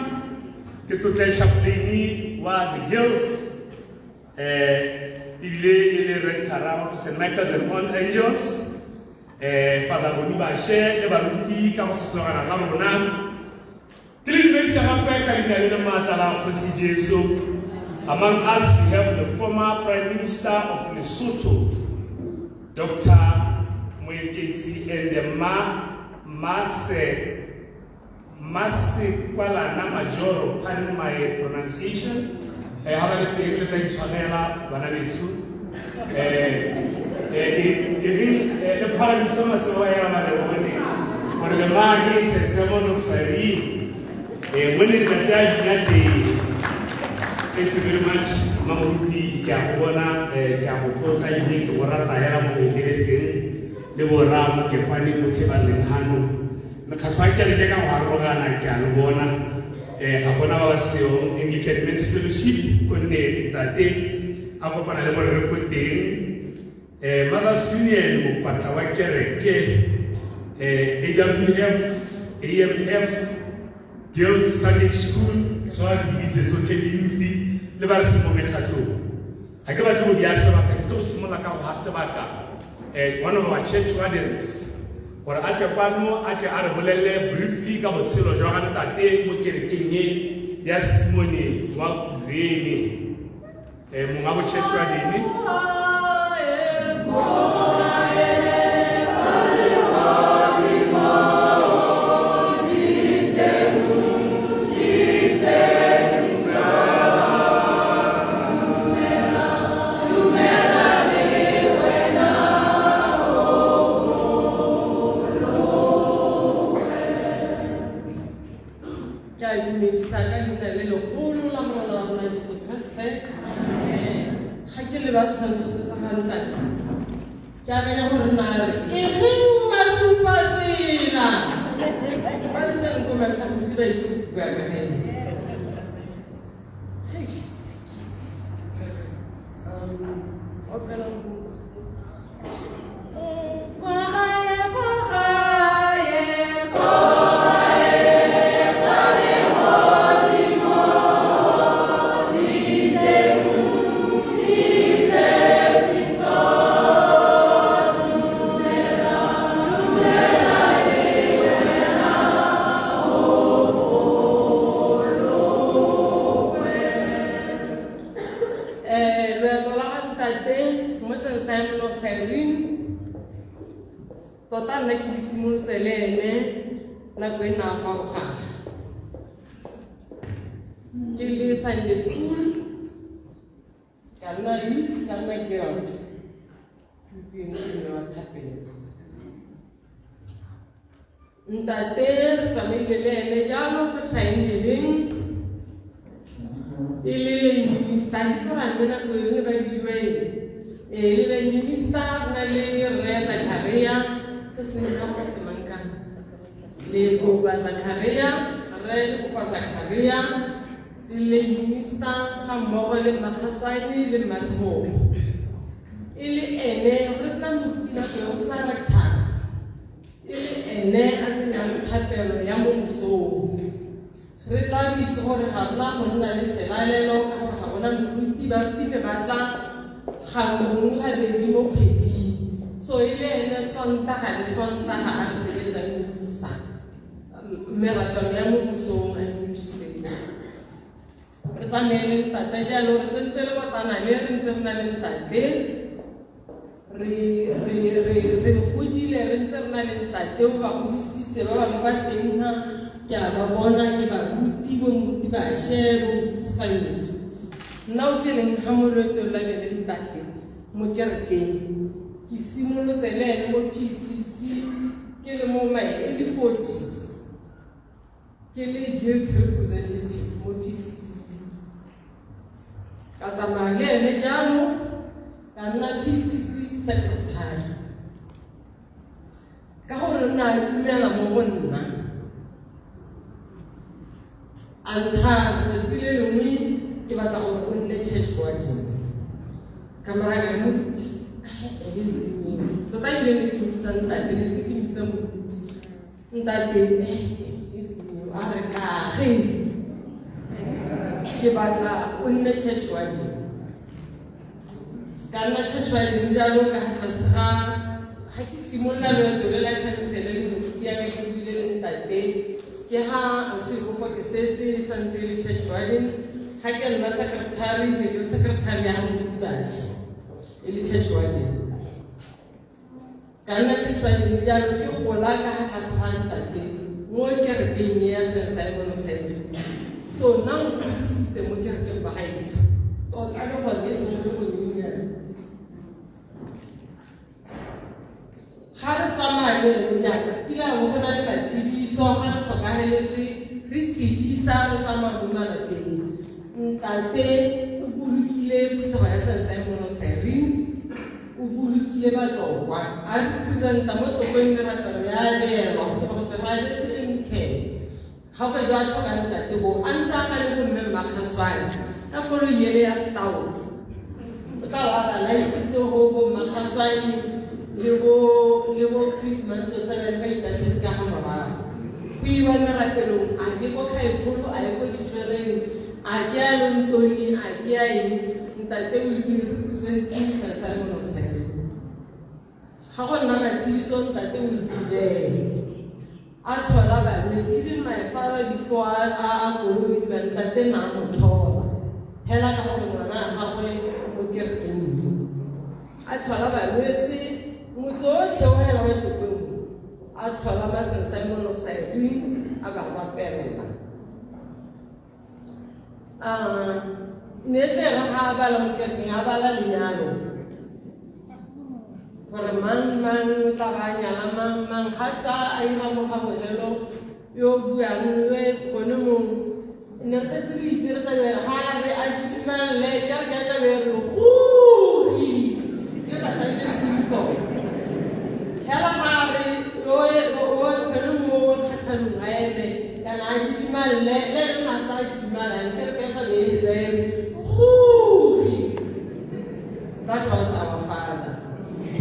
ke tlotle chaplain wa the girls ebile e le rector wa ko St Michael's and All Angels Father Boni Bashe le baruti ka go sotlogana ga rona ke le dumedisa gape ka leina le le maatla la Kgosi Jesu. Among us we have the former Prime Minister of Lesotho, Dr. Moeketsi and the Mase Masekwalana Majoro, pardon my pronunciation. Ha ba le teng le tla intshwarela bana beso. E re le pharamisa matsogo ya ba le bone gore le mane se se mono sari. Mo ne letsatsi a dina teng. Thank you very much Mamoruti, ke a go bona ke a go tlotla ebile ke go rata hela mo go eteletseng le borra Mokefane botlhe ba leng hano. Mekgatlho ya kereke ka go harologana ke a lo bona ga gona ba ba seong Anglican Men's Fellowship gonne ntate a kopana le borre ko teng Mothers Union mokwatla wa kereke AWF AMF Guild Sunday School ke tshwana ke dibitse tsotlhe le youth le ba re se mo mekgatlhong ga ke batle go di ya sebaka ke tlo go simolola ka go ga sebaka one of our church wardens gore a tle kwano a tle a re bolelele briefly ka botshelo jwa ga ntate mo kerekeng e ya Simone wa Kurene monga bo church warden. dumedisa ka leina le legolo la Morena wa rona Jesu Kriste. Ga ke leba setshwantsho se sa ga ntate, ke akanya gore na re e reng masupatsela ba ntseng ko matlhagosi ba itse go bua ka ga ene. Hei, opela Kwa gae, kwa gae, kwa gae, kwa legodimong, di teng ditshepiso, dumela, dumela le wena o bolokwe. Loeto la ga ntate mo St. Simon of Cyrene, tota nna ke di simolotse le ene nako e nna a farologana. Ke le Sunday school, ka nna youth, ka nna guild. Gompieno ke mme wa thapelo. Ntate re tsamaile le ene jalo ko Chineleng, e le lay minister, ke itse gore a mme nako e ne ba bidiwa eng. Le lay minister, go na le rre Zakaria, se se leng ka mo temang ka Lekopa Zakaria, rre Lekopa Zakaria, le lay minister ga mmogo le Mmakgaswane le Mmasebogo. E le ene, re sena moruti nako eo, go sena rector. E le ene a tsenyang thapelo ya mo mosong. Re tla re itse gore ga rona go nna le selalelo ka gore ga gona moruti, baruti be ba tla gangwe gongwe gabedi mo kgweding. So e le ene Sontaga le Sontaga a re tseletsang misa merapelo ya mo mosong, I need to say. Re tsamaye le ntate jalo, re tsentse le botana le re ntse re na le ntate. Re godile re ntse re na le ntate, o ba godisitse ba bangwe ba teng ha ke a ba bona, ke baruti, bo moruti ba she, bo moruti Sefanyetso. Nna o ke leng ga mo loetong la me le ntate mo kerekeng, ke simolotse le ene mo PCC, ke le mo my early 40s, ke le guild representative mo PCC. Ka tsamaya le ene jalo, ka nna PCC secretary. Ka gore o ne a dumela mo go nna, a ntha letsatsi le lengwe ke batla gore o nne church warden. Ka mora ka moruti, e seng tota ebile ne ke mmitsa ntate, ne se ke mmitsa moruti. Ntate, e seng a re kage, ke batla o nne church warden. Ka nna church warden jalo ka tlase ga ga ke simolola loeto le la khansele le moruti ya ka, ke buile le ntate. Ke ha ausi Kopo ke setse santse e le church warden. Ga ke nna secretary, ne ke le secretary ya moruti Bashi, e le church warden. Ka nna church warden jalo, ke gola ka ga tlase ga ntate mo kerekeng ya St. Simon of Cyrene. So nna o godisitse mo kerekeng ba gaetsho tota le gone e seng le bonyenyane. Ga re tsamaya le ene jaana, kile a bo go na le matshediso, ga re tlhokageletswe re tshedisa, re tsamaya mo malapeng. Ntate o bolokile phuthego ya St. Simon of Cyrene, o bolokile Batlokwa, a re representa mo Tlokweng merapelo ya abelwa, go tle go tle re abetse MK. Ga go ba tlhoka ntate bo a ntse a na le bomme Mmakgaswane ka koloi ele ya stout, o tla ba ba laisitse go bo Mmakgaswane le bo Chris Mantosa ba itatlhetse ka ga morago. Go iwa merapelong, a ke ko Khaekgolo, a ye ko Ditshwereng, a ke a Lontone, a ke a eng, ntate o be representing St. Simon of Cyrene. Ga go nna matshediso, ntate o be there. A tlhola balwetse, even my father before a kolobediwa, ntate na a mo tlhola hela ka gore ngwana a gagwe mo kerekeng mo. A tlhola balwetse, motse otlhe o hela wa Tlokweng, a tlhola ba St. Simon of Cyrene, a ba rapelela. Ne tle re ga a bala mo kerekeng, a bala lenyalo gore mang mang o tla ba nyala mang mang, ga sa a ira mo ga bolelo yo buang le gone mo Ne re setse re itse re tlabe ga re a didimalele ka re ka tlabe re gori le basadi school hela ga re o gone mo kgatlhanong a eme kana a didimalele le re na sa didimalang ke re ka tlabe e tsere gori. That was our father.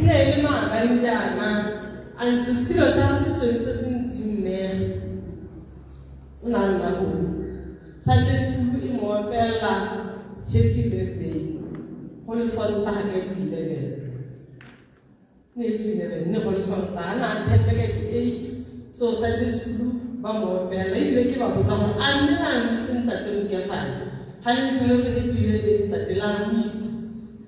Ne e le maabane jaana a ntse setilo sa gagwe sone se se ntse mme o ne a nna go Sunday school e mo opelela happy birthday go le Sontaga ka di-11, ne le di-11 ne go le Sontaga, a ne a thete ka di-8, so Sunday school ba mo opelela. Ebile ke ba botsa gore a mme la mo itse ntate Mokefane? Ga le ntse le re happy birthday ntate, la mo itse?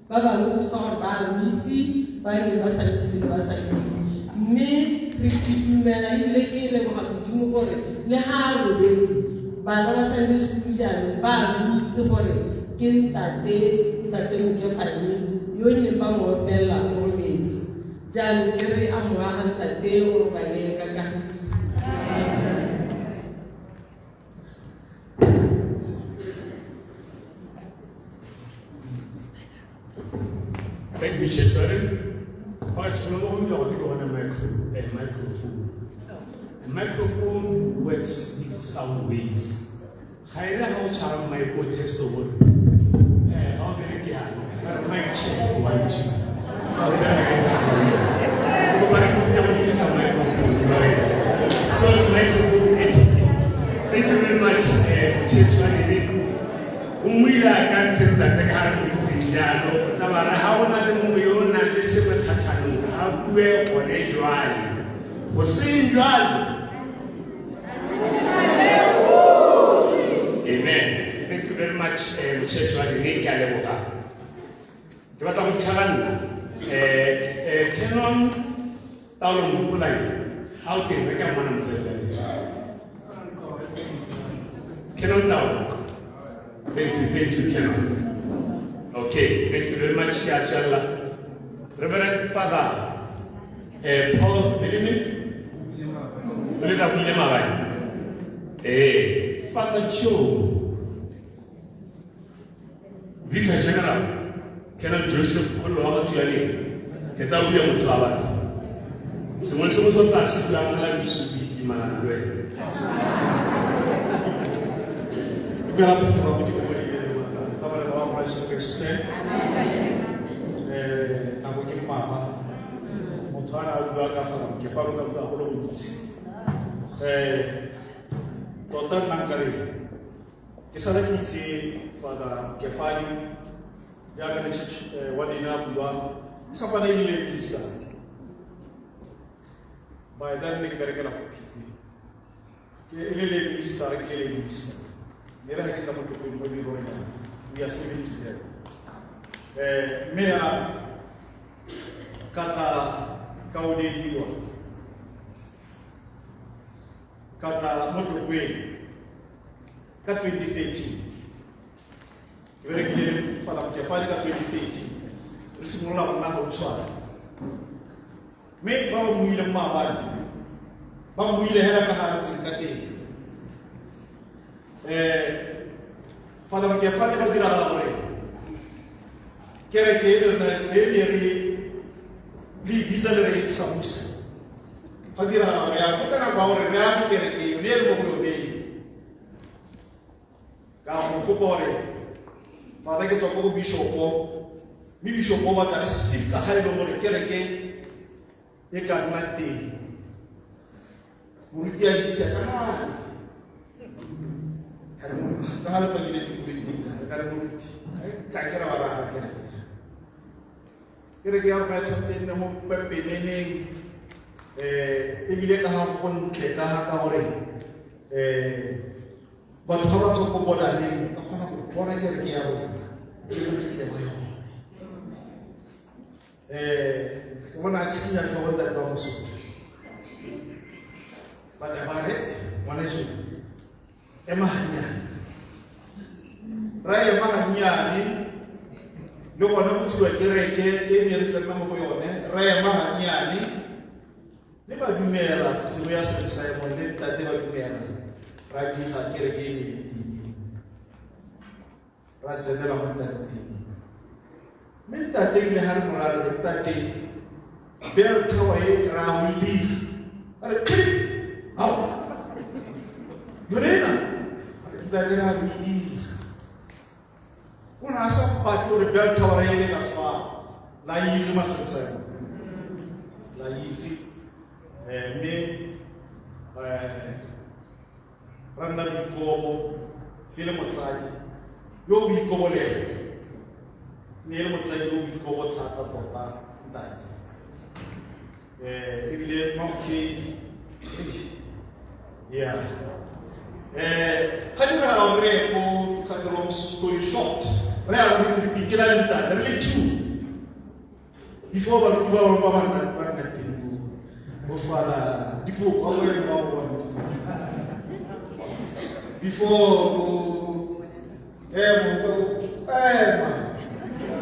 Ba bangwe go supa gore ba mo itse, ba ne ba sa itse le ba sa itse, mme re itumela ebile ke leboga Modimo gore le ga a robetse, bana ba Sunday school jaanong ba mo itse gore ke ntate Mokefane yo neng ba mo opelela o robetse. Jaanong ke re a moa ga ntate o robale ka kagiso. Thank you, Church Warden. Microphone. A microphone works with sound waves. Ga e re ga o tshwara mic o test o bone. Ga o bereke yana. Ba re mic check 1 2. Ga o bereke ka sound wave. Go ba re thuta go dirisa microphone, right? It's called microphone etiquette. Thank you very much, Church Warden. O mmuile a ka ntse ntate ka re mo itseng jalo, o tla ba re ga o na le mongwe yo o nang le sengwe kgatlhanong a bue gone jwale, go seng jalo. Amen. Thank you very much, Church Warden, ke a leboga. Ke batla go tšhaba nna. Canon Taolo Mopolai, ga o teng re ka mmona motswedi. Canon Taolo. Thank you, Canon. Okay, thank you very much, ke a tswelela. Reverend Father Paul Melimi, o letsa buile maabane. Father Joe, Vicar General, Canon Joseph Kgolo wa Motswaleng, ke tla bua motho wa batho. Sengwe le sengwe se o tla se buang ga la bisupi dumalana le wena. Dumela phuthego ya Modimo mo dineleng wa ka. Ka Morena wa rona Jesu Kriste. Nako ke mmaba. Motho a ne a bua ka fa ke fa lo ka bua go le gontsi. Tota nna nkare ke sala ke itse Father Mokefane jaaka le church wa lena a bua e sa pana e le minister. By then ne ke berekela ko Phikwe. Ke e le minister, ke le minister. Mme re ga ke tla mo Tlokweng mo dirong ya, we are serving together. Mme ya ka tla ka oneediwa, ka tla mo Tlokweng ka 2013. Ke berekile le Father Mokefane ka 2013. Re simolola go nna gautshwane. Mme ba ba mmuileng maabane, ba mmuile hela ka ga ntseng ka teng. Father Mokefane ba diragala gore kereke e re e ne re le e bitsa le re Samusa. Ga diragala gore ya go ka nako ya gore re ya go kereke eo, ne e re mo go yone eo. Ka go kopa gore Father ke tswa ko go bishopo, mme bishopo o batla re sika ga e le gore kereke e ka nna teng. Moruti a nkisa ka gale. Ka re moruti, ka gale pakile dikoloi teng ka ka re moruti, ka ke ra ba ra kereke. Kereke ya rona e tshwanetse e nne mo pepeneneng, ebile ka ga go ntle ka ga ka gore, batho ga ba tswa ko bordereng ba kgona go bona kereke ya rona e le bontle ba yone. Ke bona a tshinya tlhogo ntate wa Mosotho. Ba ne ba re, ngwaneso, ema gannyane. Ra ema gannyane, le gone go tshuba kereke e ne re tsena mo go yone, ra ema gannyane, mme ba dumela phuthego ya Saint Simon le ntate ba dumela, ra diga kereke e ne e le teng. Ra tsenela mo tanteng. Mme ntate ebile ga re morare ntate bell tower e ra o e liga. A re kiri ao yone ena a re ntate ra o e liga. O ne a sa batle gore bell tower e le ka tshwana. La itse masensane. La itse mme ra nna boikobo e le motsadi yo o boikobo le ene. Mme e le motsadi yo o boikobo thata tota ntate. Ebile Mamokedi yeah. Ga diragala gore re ye ko to cut the long story short re ya ko retreating ke na le ntate re le two before baruti ba bangwe ba ba nna ba nna teng bo fala difoko a wena ba bona before bo ema ema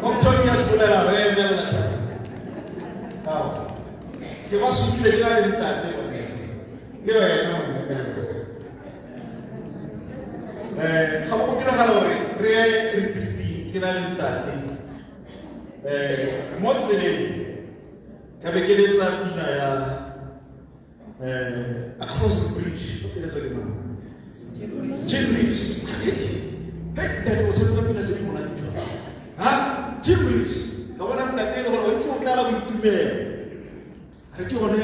Octavius bolela re emela ao ke ba supile ke na le ntate le wena ga go diragala gore re ye retreating ke na le ntate mo tseleng ka be ke letsa pina ya Across the Bridge ke letsa ke mang Jim Reeves. Hey, ntate o tshameka pina tse di monate jang? Ha? Jim Reeves. Ka bona ntate e le gore o itse o tlala boitumelo. A re ke gone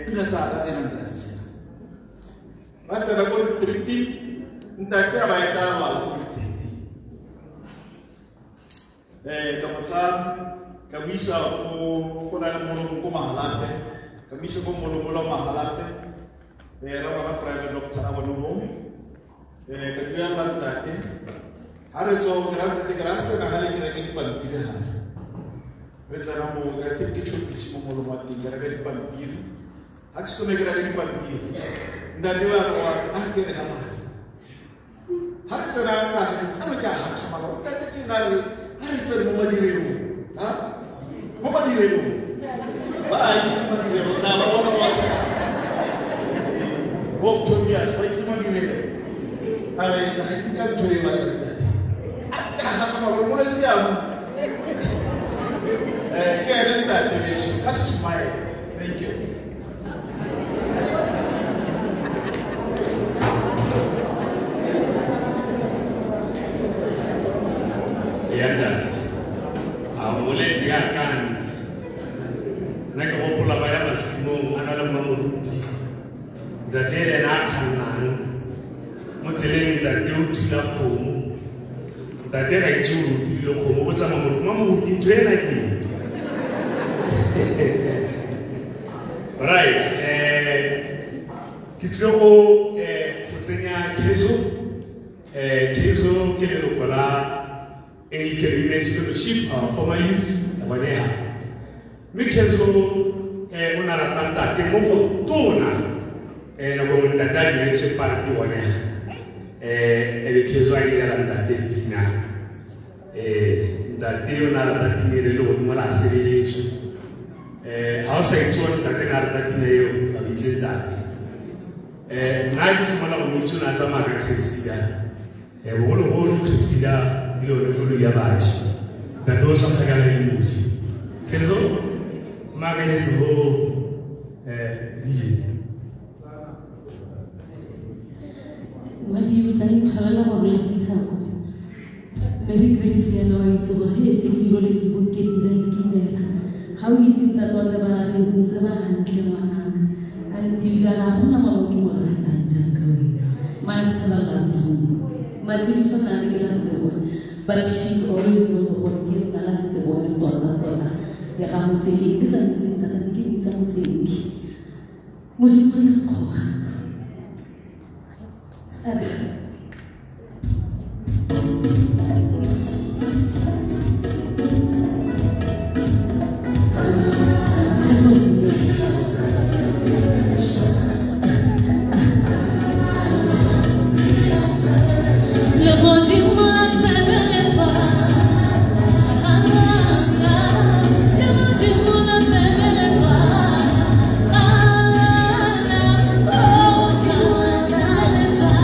pina tsa ka tsena ntate tsena. Ra tsena ko retreating, ntate a ba eta a lwala ko retreating. Ka mo tsaya ka mo isa ko go na le molomo ko Mahalapye, ka mo isa ko molomo wa Mahalapye. Ra bona private doctor a bone moo. Ka duelela ntate. Ha re tswa ke ra ntate ke ra tsena gale ke reke dipampiri gale. Re tsena mo ka think ke chopisi mo molomo wa teng ke reka dipampiri. Ha ke sone ke reka dipampiri. Ntate wa wa a ke reka madi. Ha re tsena ka gare a re ke a gakgamala ntate ke ga re ha re tsene mo madirelong. Ha? Mo madirelong. Ba a itse madirelo tla ba bona ba sa. Bo Tobias ba itse madirelo. A re ga ke ka ntho e batla ntate. A ka gakgamala gore bolwetse jaanong. Ke ene ntate beso ka smile. Thank you. Ya ntate a boletse ya ka ntse nna ke gopola ba ya masimong a na le mmamoruti ntate le ena a kgannang mo tseleng ntate o thula kgomo ntate ga itse gore o thulile kgomo o tsa mamoruti mamoruti ntho ena ke eng? Right ke tlile go go tsenya keso keso ke leloko la Anglican Women's Fellowship, our former youth gone ha. Mme Kezo o ne a rata ntate mo go tona nako nngwe ntate a diretswe party gone ha. Ebe Kezo a irela ntate pina. Ntate o ne a rata pina ele le godimo la sebeletswe. Ha o sa itse gore ntate ne a rata pina eo, ga o itse ntate. Nna ke simolola go mo itse o ne a tsamaya ka Cressida. Bogologolo Cressida e le yone koloi ya batšha. Ntate o tswa kgakala le moji. Kezo, mmaakanyetso go DJ. Madi o tla intshwarela go rola ditlhako. Mary Grace le ene wa itse gore he tse di role di bonke di la nkimela. Ga o itse ntate wa tla ba re o ntse ba hantle ngwanaka. A ntibile a re ga gona ngwana o ke mo ratang jaaka wena. My father loved me. Matshidiso na re ke la sebone but she's always known gore ke nna la sebone tota tota ya ga Motsekeng ke sa mitseng thata ne ke bitsa Motsenki. Modimo o tla nkgoga. A re Legodimo la sebeletswa. Legodimo la sebeletswa. Legodimo la sebeletswa.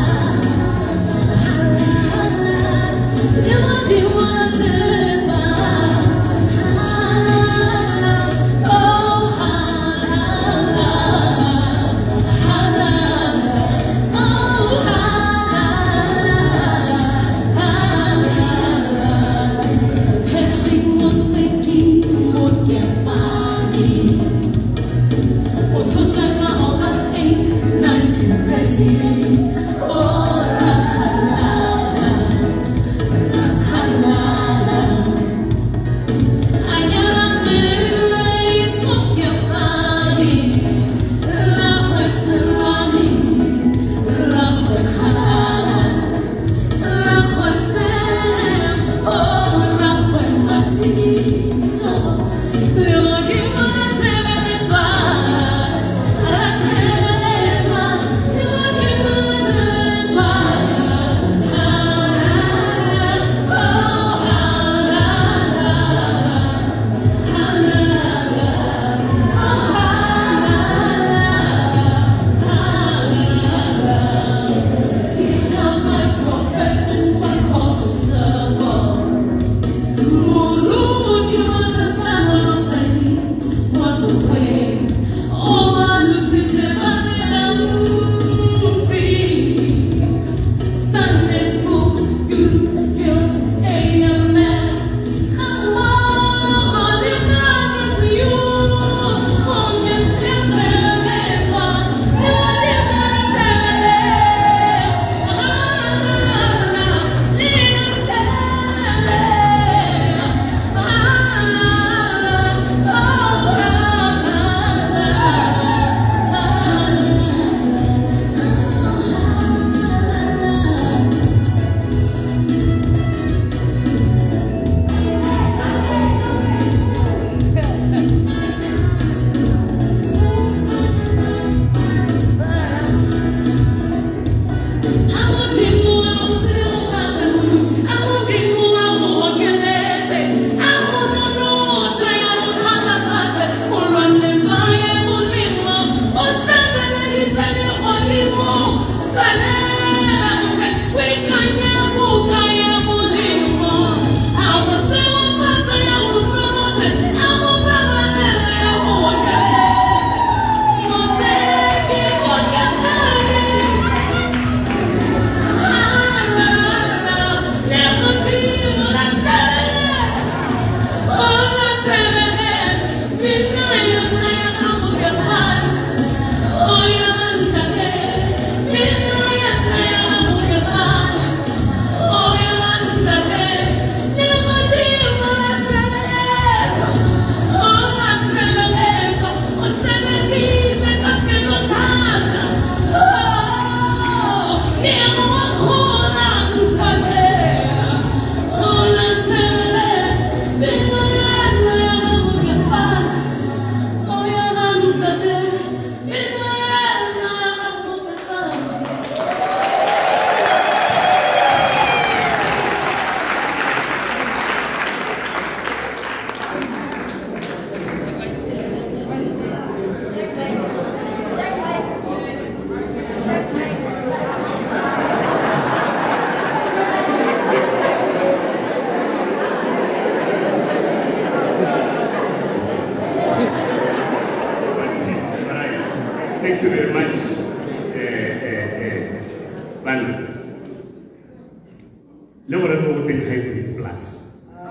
Le gore mo go teng ga e plus.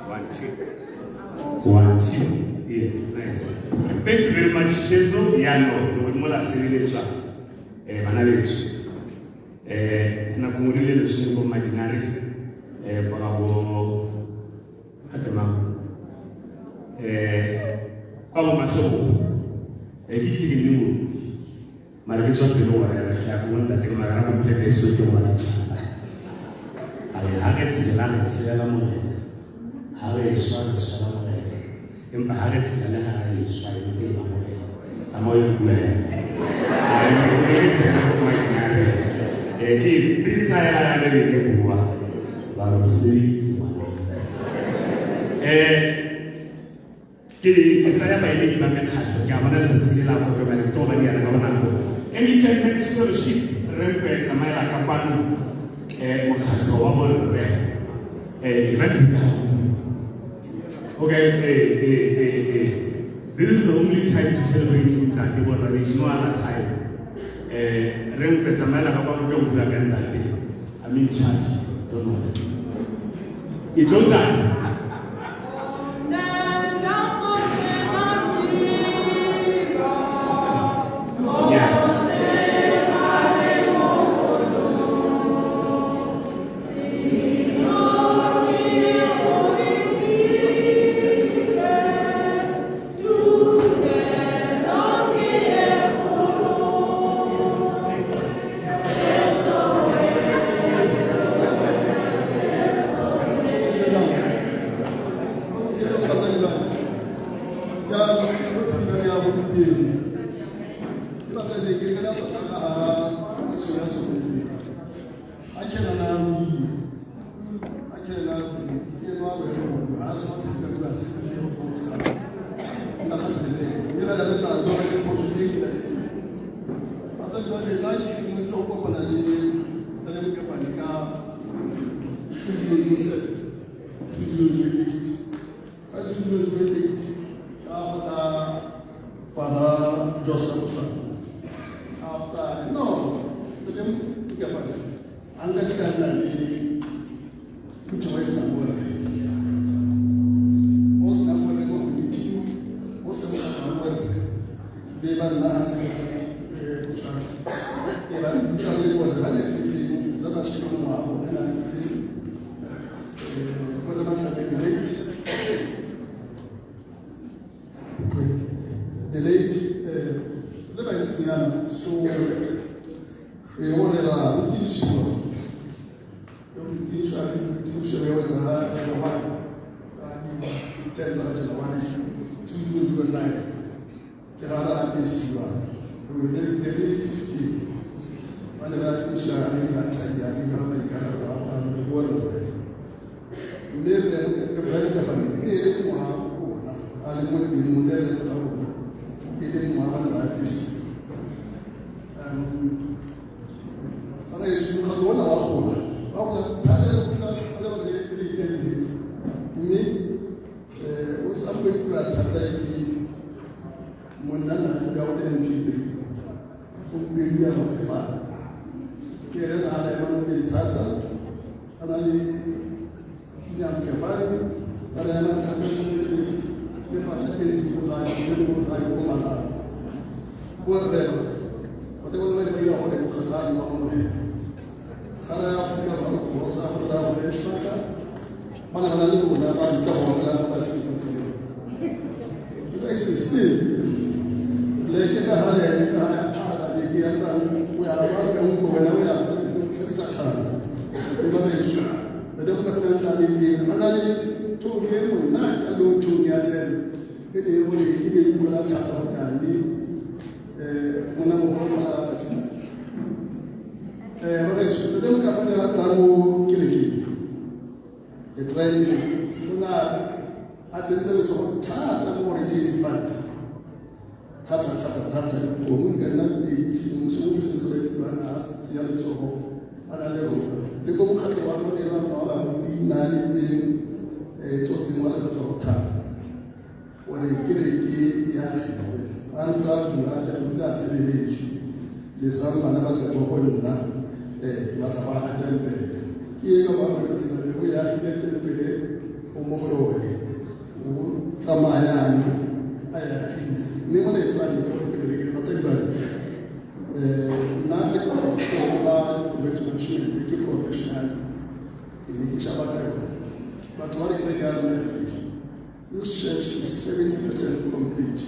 1 2. 1 2. Yeah, nice. Thank you very much, Kezo. Ya no, legodimo la sebeletswa. Bana beso. Nako nngwe di le lesome ko Madinare, kwa ga bo gatemang. Kwa bo Masego. Ke ise ke nne moruti. Mara ke tswa pelo gore re ke ya go ntate ke mara go mphete so ke ngwana tšhata. A re ha re tshela re tshelela Morena. Ha re swa re swela Morena. Empa ha re tshela le ha re swa e ntse e ba Morena. Tsamaya o ye go bua le ena. A re ke tsena ko Madinare. Ke bitsa ya re ke bua. Ba re sebeditse ngwana. Ke tsaya baemedi ba mekgatlho, ke a bona letsatsi le la go ba le to ba diana ka bonako. Anglican Men's Fellowship re mpe tsamaela ka kwano, mokgatlho wa borre. E ba ntse ka. Okay, This is the only time to celebrate ntate borra, there is no other time. Re mpe tsamaela ka kwano ke go bua ka ntate. I'm in charge, don't worry. E tlo ntate. Yeah. Ke e ka bangwe ka tsela e o e agile tempele o mo go yone o tsamaya a e agile mme molaetsa wa me ke gore ke re ke re batsadi ba me nna ke la project management ke professional ke ne ke shaba ka yone batho ba re kereke ya rona e fedile. This church is 70% complete.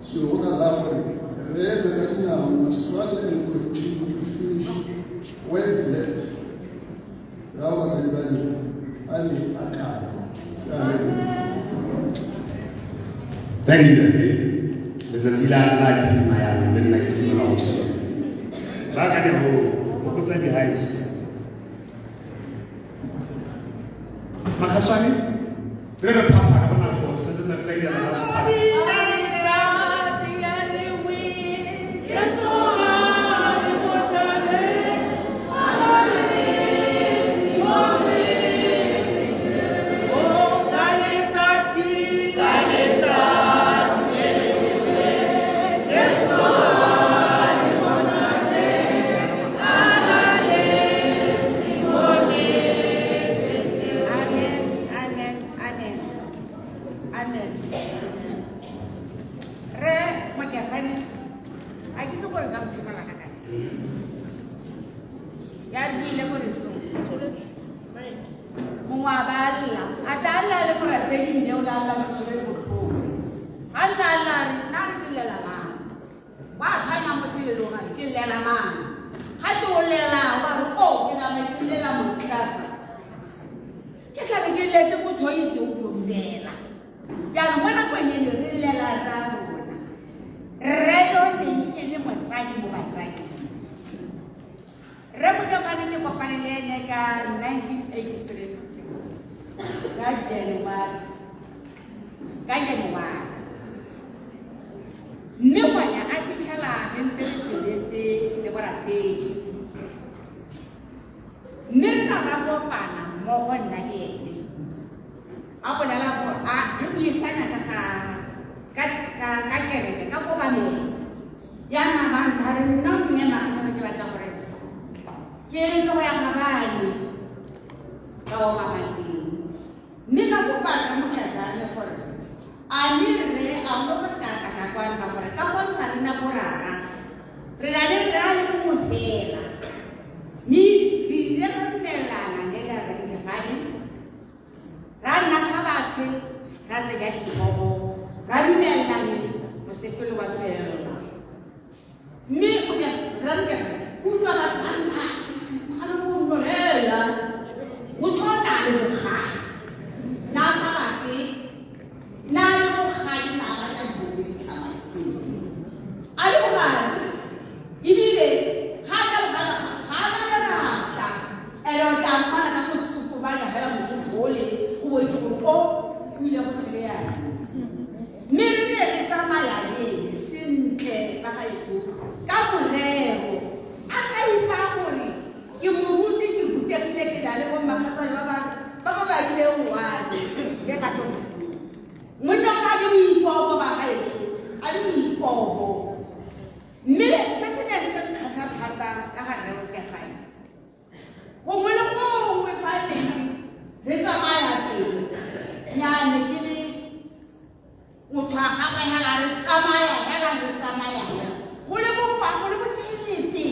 So go tla raya gore re eme ka dinao must struggle and continue to finish where he left. Raya batsadi ba me a ne a kae. Ke a leboga. Thank you, Ntate. Letsatsi la la phirima jaanong le nna ke simolola go tshwelela. Ba ka ne go fokotsa di-ice. Makgaswane, re re phapha ka bonako se re nna tsa dira last parts. Amen, amen, amen, amen. Re Mokefane, a ke itse gore nka go simolola ka kae. Ya re ke ile ko lesong. Mongwe a ba a lla, a tla a lla le morapedi mme o la lla lentswe le le botlhoko. Ga ntse a lla a re, nna re ke llela mang? Wa tshwana mo selelong a re, ke llela mang? Ga te o llelang, wa re, o ke nama ke llela motlapa. Ke tlabe ke letse motho o itse o fela. Jaanong mo nakong eno re llela rra rona. Rre yo neng e le motsadi mo batsading. Rre Mokefane ke kopane le ene ka 1983 ka January. Ka January. Mme gone a fitlhela re ntse re tsweletse le borapedi. Mme re na ra kopana mmogo nna le ene. A bolela gore a re buisana ka ga ka ka ka kereke ka kobamelo. Yana ba ntha re nna mme Makgakgano ke batla gore ke eletse go ya Gabane ka obama teng. Mme ka kopa rre Mokefane gore a mme rre a mo go se ka tla ka kwano ka gore ka kwano ga re na borara. Re na le rre a le mongwe fela. Mme re ile ra dumelana le le rre Mokefane ra nna fa fatshe ra tsenya ditlhogo ra dumelelane mosepele wa tswelela. Mme o ne rre Mokefane o utlwa batho a nna a le bonnolela motho o na le bogale na a sa batle na le bogale na a batla dilo tse di tlhamaetseng a le bogale ebile ga a na bogale ga a na lerata ene o tla mmana ka mosoko ba hela mosotho ole o bo itse gore o o ile go sele yana. Mme re ne re tsamaya le ene sentle ba gaetsho ka morero a sa ipaa gore ke moruti ke rutegile ke na le bo mmakgatsane ba ba ba ba badileng one le ka tlo monna o ne a le boikobo ba gaetsho a le boikobo. Mme se se neng se nkgatlha thata ka ga rre Mokefane gongwe le gongwe fa neng re tsamaya teng nnyaa ne ke le motho a gagwe hela re tsamaya hela re tsamaya hela go le bopa go le bokete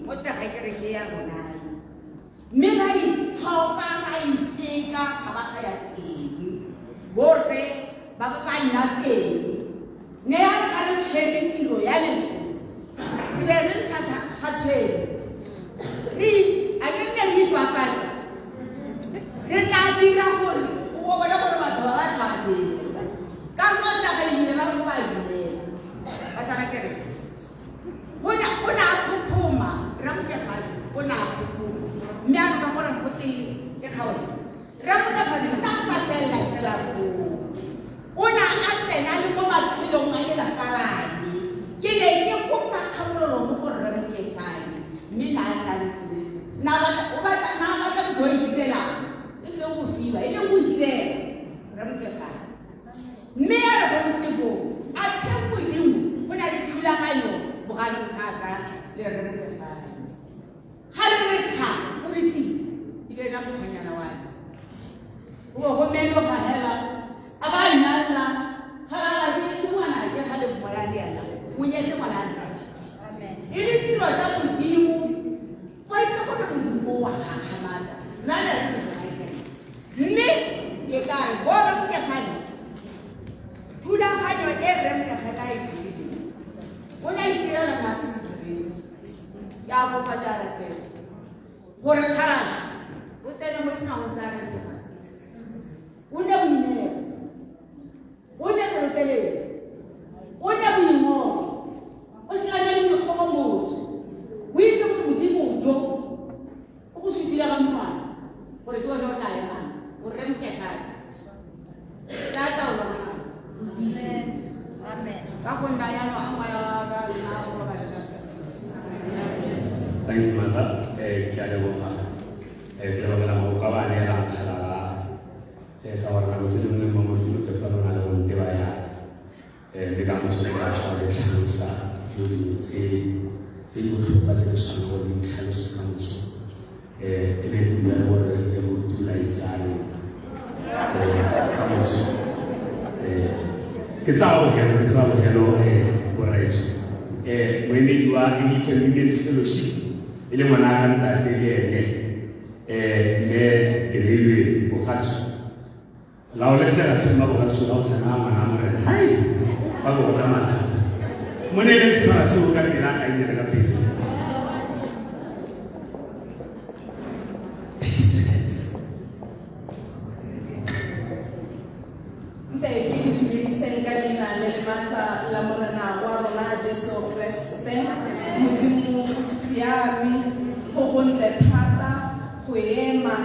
mo teng ga kereke ya rona mme ra itshoka ra iteka ga ba ga ya teng borre ba ba ba nna teng ne ya re ga re tshwere tiro ya leso re be re ntsha ga tshwere re a ke nne re ipapatsa re tla dira gore o bo bone gore batho ba ba tlhwaafetse ka sontaga ebile ba go ba dumela ba tsana kereke o ne o ne a phophoma rre Mokefane o ne a phophoma mme a ka gore go te ke kgaolo rre Mokefane o ne a sa felela fela foo o ne a tsena le mo matshelong a lelapa la me ke ne ke kopa kgakololo mo go rre Mokefane mme na a sa ntirele na batla o batla na batla motho o itirelang e seng go fiwa e leng go itirela rre Mokefane mme ya re go ntse foo a the Modimo o na le thulaganyo bogareng ga ka le rre Mokefane ga re re tha o re ti e Go bo go menoga hela a ba nna kgalala ke ke ngwana ke ga le mmola le ena o nyetse ngwana a ntse e le tiro tsa Modimo wa itse gore Modimo wa gakgamatsa nna le re mme ke ka re bo re Mokefane thulaganyo e re Mokefane a e dirileng o ne a itirela fatshe ditirelo ke a kopa jaarapele gore kgalala o tsene mo dinaong tsa re Mokefane o ne boineelo o ne pelotelele o ne boingotlo o se ka nna le boikgogomoso o itse gore Modimo jo o go supile ka monwana gore ke one o tla emang o rre Mokefane tla taolo ngwana o tiisetse ka go nna jalo a moya wa ka nna o robale ka Thank you, mother. Ke a leboga. Ke lebogela maboko a ba neelang kgalala. Ka gore nako tse dingwe mo Modimo ke fa lona le go nteba yana. Mme ka moso ke tla tshwara ke tlhalosa dilo dingwe tse tse di botlhokwa tse di tshwanang gore di tlhalose ka moso. E be ke bua le gore moruti o laetse a reng. Ka moso. Ke tsaya bogelo, ke tsaya bogelo borraetsho. Moemedi wa Anglican Women's Fellowship e le ngwana ga ntate le ene mme Keleilwe Bogatsu. Laolesega tlhe mma Bogatsu ga o tsena ngwana a morena. Hai! Ba bo go tla mathata. Mo neele sephara seo ka pele a tla inela ka pele. 30 seconds. Nte ke le dumediseng ka leina le le maatla la Morena wa rona Jesu Keresete. Modimo o siame, go gontle thata go ema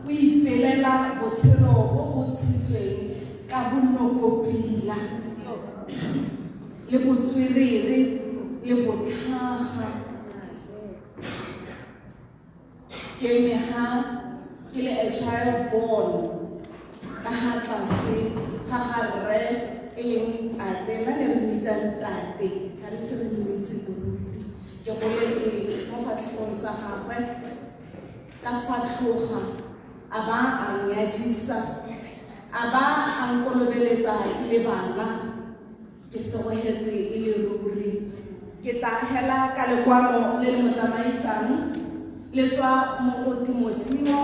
o ipelela botshelo bo bo tshetsweng ka bonokopila le botswerere le botlhaga. Ke eme ha ke le a child born ka ha tlase ga ga rre e leng ntate la ne re mmitsa ntate ga re se re mmitse moruti. Ke goletse mo fatlhegong sa gagwe ka fatlhoga a ba a nyadisa a ba a nkolobeletsa le bana ke segogetse e le ruri. Ke tla hela ka lekwalo le le mo tsamaisang le tswa mo go Timotheo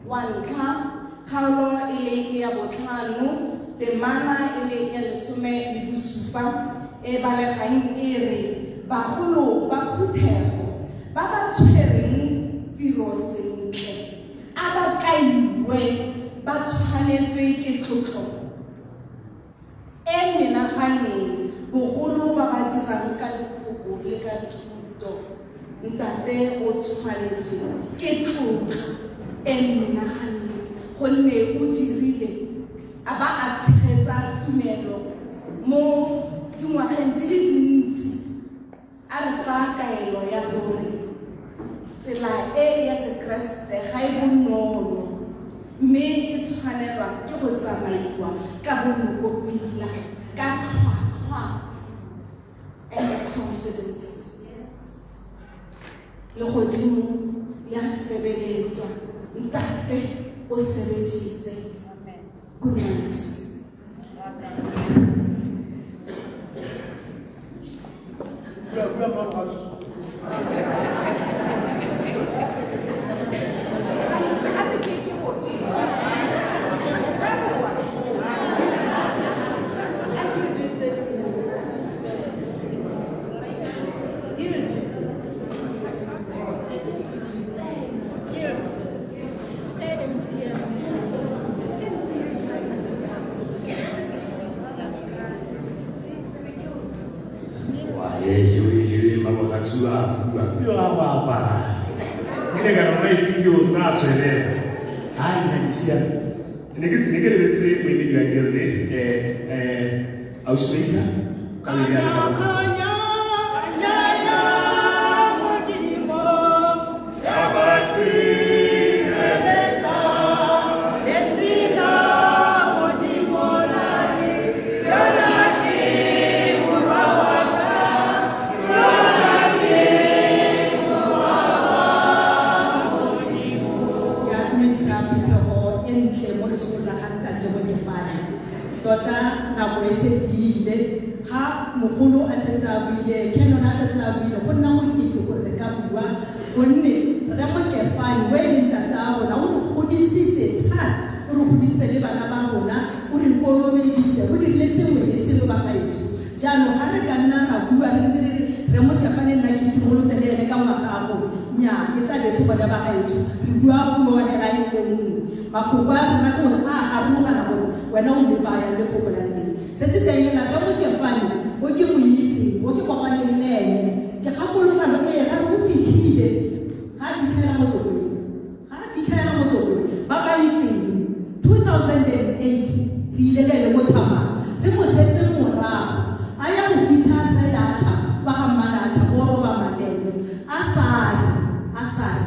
wa ntlha kgaolo e le ya botlhano temana e le ya 17 e balegang e re bagolo ba phuthego ba ba tshwereng tiro sentle a ba kaiwe ba tshwanetswe ke tlotlo e menaganeng bogolo ba ba dirang ka lefoko le ka thuto. Ntate o tshwanetswe ke tlotlo e menaganeng gonne o dirile a ba a tshegetsa tumelo mo dingwageng di le dintsi a re fa kaelo ya gore tsela e ya Sekeresete ga e bonolo mme e tshwanelwa ke go tsamaiwa ka bonokopila ka tlhwatlhwa and confidence. Legodimo le a sebeletswa ntate o sebeditse. Good night. Bua bua mma Bogatsu. Mma Bogatsu a bua yo a go apara. Ke ne ka re maikutlo tsa tswelela. Hai nna ke siame. Ne ke lebetse moemedi wa Kerele Ausmaker ka le ya le Ke a dumedisa phuthego e ntle mo lesong la ga ntate Mokefane. Tota nako e setse e ile, ga mogolo a setse a buile, Canon a setse a buile, go nna mokete gore re ka bua, gonne Rre Mokefane o e leng tata a rona o re godisitse thata, o re godisitse le bana ba rona, o re kolobeditse, o dirile sengwe le sengwe bagaetsho. Jaanong ga re ka nna ra bua re ntse re re Rre Mokefane nna ke simolotse le ene ka ngwaga a gongwe, nnyaa, e tla be se gone bagaetsho, re bua puo hela e le nngwe. Mafoko a rona ke gore a a harologana gore wena o leba yang lefoko la teng. Se se teng hela Rre Mokefane o ke mo itseng, o ke kopaneng le ene, ke kgakologano ee ra re o fitlhile, ga a fitlhela mo Tlokweng, ga a fitlhela mo Tlokweng, ba ba itseng 2008 re ile le ene ko Thamang, re mo setse morago, a ya go fitlha Rre Latlha kwa ga Mmalatlha ko roba Maleme, a sa re, a sa re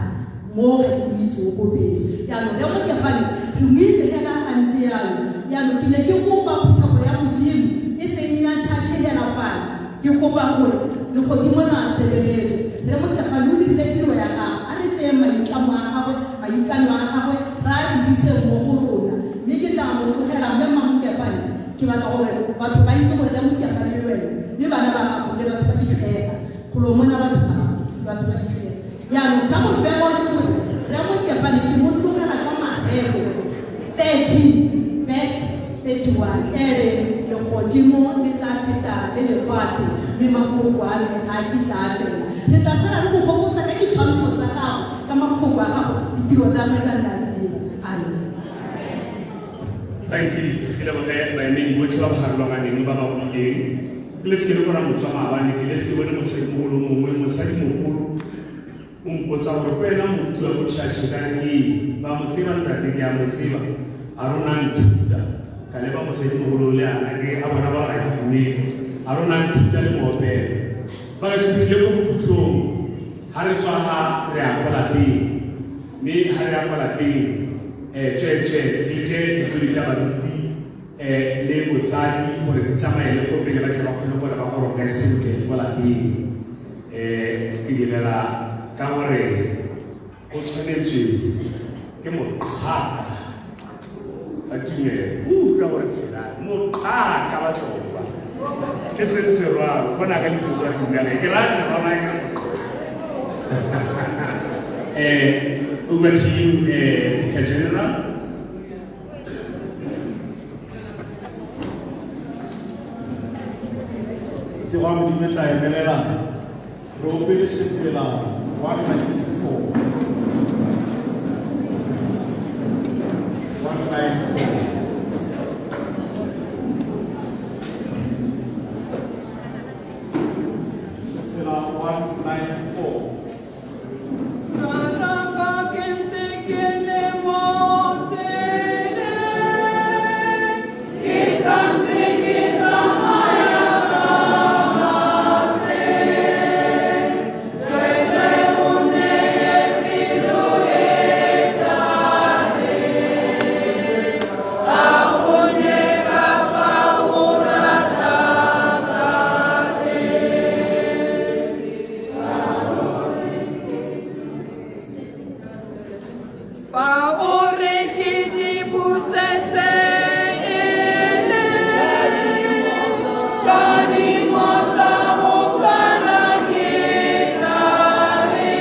mo ga ke mo itse o kopetswe. Jaanong Rre Mokefane re mo itse hela a ntse yalo. Jaanong ke ne ke kopa phuthego ya Modimo e seng ya church hela fano, ke kopa gore legodimo la sebeletswe. Rre Mokefane o dirile tiro ya gagwe, a re tseyeng maitlamo a gagwe, maikano a gagwe, re a diriseng mo go rona. Mme ke tlaa mo tlogela Mme Mmamokefane, ke batla gore batho ba itse gore Rre Mokefane le wena le bana ba gago le batho ba ditlhega. Golo mona batho ga ba go itse, ke batho ba ditlhega. Jaanong sa bofelo ke gore Rre Mokefane ke mo tlogela ka Mareko 13 verse 31 e re legodimo le tla feta le lefatshe mme mafoko a me ga a kitla a fela. Re tla sala re go gopotsa ka ditshwantsho tsa gago, ka mafoko a gago, ditiro tsa me tsa nna di dira. Amen. Thank you. Ke leboge baemedi botlhe ba ba farologaneng ba ba buileng. Ke letse ke le kora motswa maabane, ke letse ke bone mosadimogolo mongwe, mosadimogolo o mpotsa gore ko ena moruti wa ko church ka re ee, ba mo tseba ntate ke a mo tseba, a rona nthuta. Ka leba mosadimogolo le ana ke a bona ba ga ke dumele, a rona nthuta le moopelo. Ba re fitlhile ko bokhutlong, ha re tswa ha re ya kwa lapeng, mme ha re ya kwa lapeng tsweetswee re letse dipodi tsa baruti le botsadi gore di tsamaele ko pele ba tle ba kgone gore ba goroge sentle kwa lapeng. Ke direla ka gore o tshwanetswe ke moqhaka wa tumelo, o utlwa gore tshela moqhaka wa tloba e seng serwalo bona ka dipotso re dumela ke raya serwalo ke re moqhaka. Over to you, Vicar General. Tiro ya Modimo e tla emelela re opele sefela 194. 194. Sefela 194. Fa o re ke di busetse e le kadimo tsa go kana ke tla re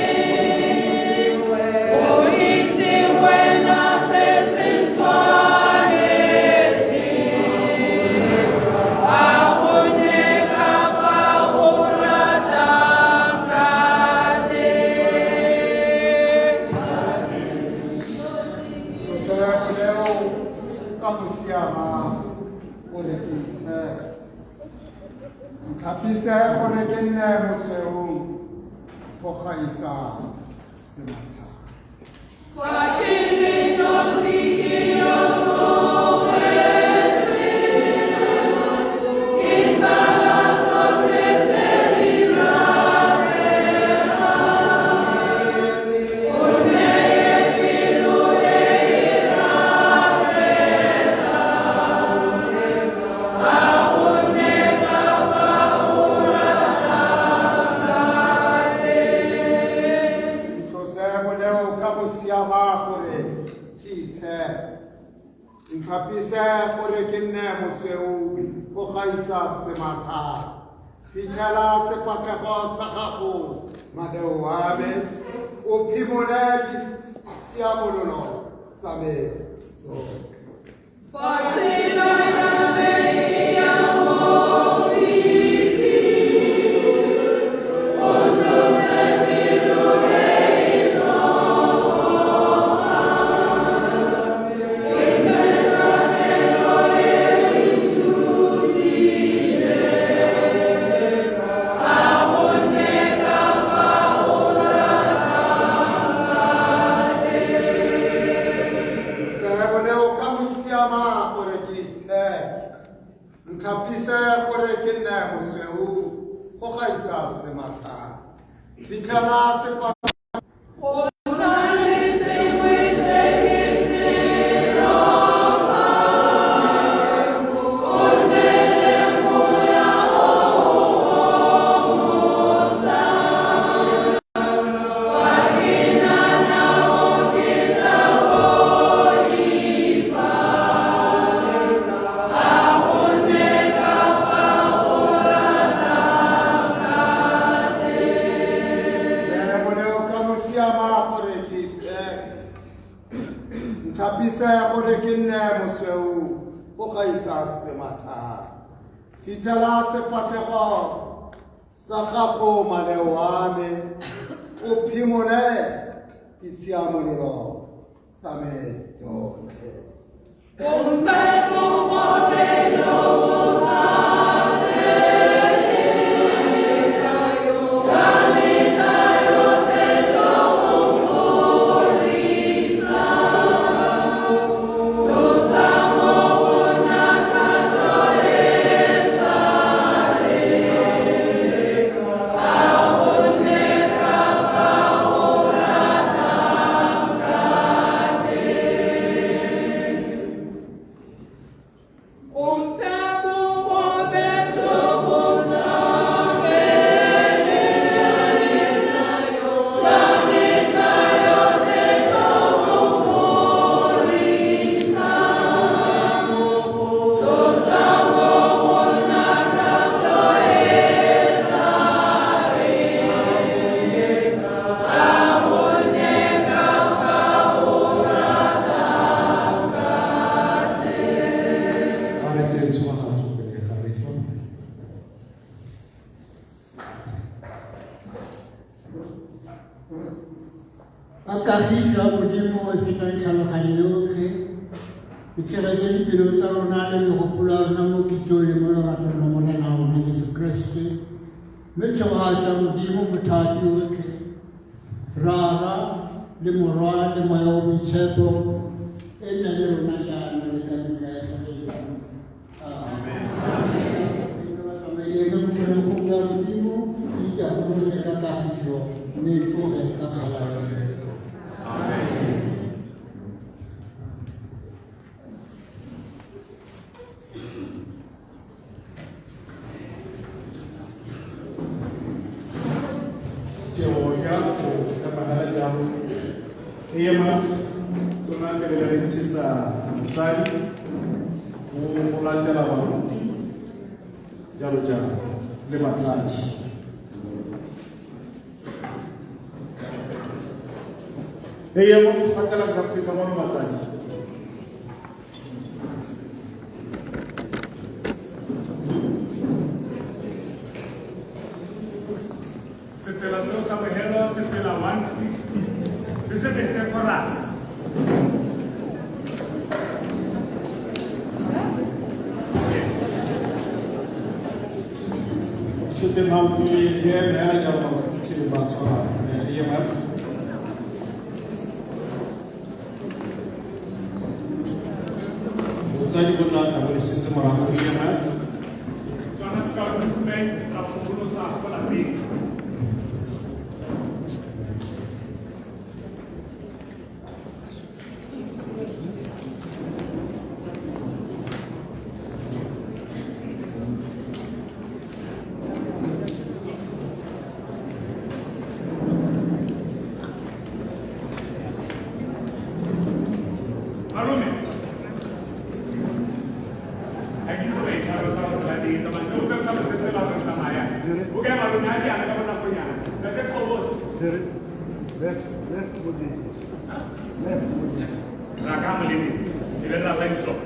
o itse wena se se ntshwanetseng a go ne ka fa o ratang ka teng. Tlosela boleo ka go siama gore ke itsheke. Ntlhapise gore ke nne mosweu go gaisa sematha. Fa ke le nosi ke yo tlogetswe, ke tsala tsotlhe tse di rategang. O neye pelo e e rapelang, a go nne ka fa o ratang ka teng. Ntlose boleo ka go siama gore ke itsheke. Ntlhapise gore ke nne mosweu go gaisa sematha. Fitlhela sefatlhego sa gago maleo a me, o phimole ditshiamololo tsa me tsotlhe. Fa tsela ya me e ya mo fifing, o ntlose pelo e e tlhobogang. Ke tshepa pelo e ithutileng, a go nne ka fa o ratang ka teng. Se boleo ka mo siama gore ke itsheke. Ntlhapise gore ke nne mosweu go gaisa sematha. Fitlhela sefatlhego Go na le sengwe se ke se lopang, o nneele moya o o gomotsang. Fa ke na nao ke tla boifa, a go nne ka fa o ratang ka teng. Se boleo ka mo siama gore ke itsheke. Ntlhapise gore ke nne mosweu go gaisa sematha. Fitlhela sefatlhego sa gago maleo a me, o phimole ditshiamololo tsa me tsotlhe. O mpe bogobe jo bo sa feleng, ka metlha yotlhe jo bo kgorisang. Tlosa mo go nna thato e sa reng, a go nne ka fa o ratang ka teng. O mpe bogobe jo bo sa feleng, ka metlha yotlhe jo bo kgorisang. Tlosa mo go nna thato e sa reng, a go nne ka fa o ratang ka teng. A re tseyeng tshogagatso pele ga re tswa. A kagiso ya Modimo e fetang tlhaloganyo yotlhe e tshegetse dipelo tsa rona le megopolo ya rona mo kitsong le mo leratong la Morena wa rona Jesu Kriste. Mme tshegogatso ya Modimo mothati yotlhe, Rara le Morwa le Moya o Boitshepo e nne le rona jaanong le ka metlha ya sebele. Amen. Tsamaile ka bokerekong jwa Modimo, e itapolose ka kagiso mme e tsoge ka kgalalelo. Tiro ya go ema hela jalo EMF tona tlabe re ntshetsa motsadi go latela baruti jalo jalo le batsadi. EMF latela ka pele ka bona batsadi. Sefela seo sa bohelo, sefela 160, re sebetse chorus. Shoteng ha o tule le eme hela jalo baruti tlile ba tshwara EMF. Botsadi bo tla tla bo le setse morago EMF. Tswana Scout Movement la phokolosa ko lapeng. Malome. motlhaneng tsamaya o ka tlhalosetse la re tsamaya o ka malome a ke ana ka bonakonyana ntate Kgobose Left modisi. Left modisi. Ra ka molemeng e be ra line stop.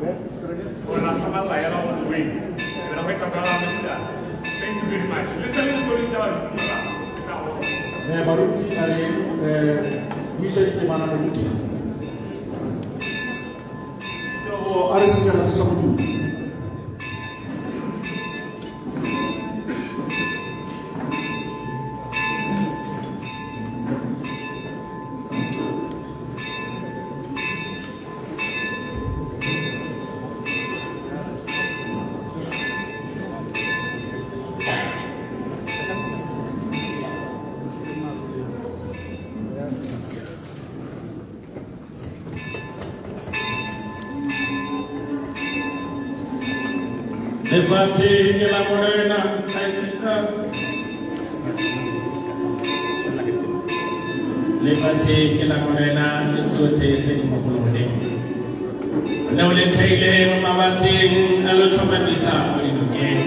Left straight. O la tlhamalla yala on the way e be ra go etla ka la. Thank you very much. Le sale dikoloi tsa baruti morago tsa go Baruti a re buisa ditemana moruti. A re se ra thusa modumo. Lefatshe ke la Morena, ga nkitla. Lefatshe ke la Morena le tsotlhe tse di mo go lone. O ne o le theile mo mawatleng, a lo tlhomamisa mo dinokeng.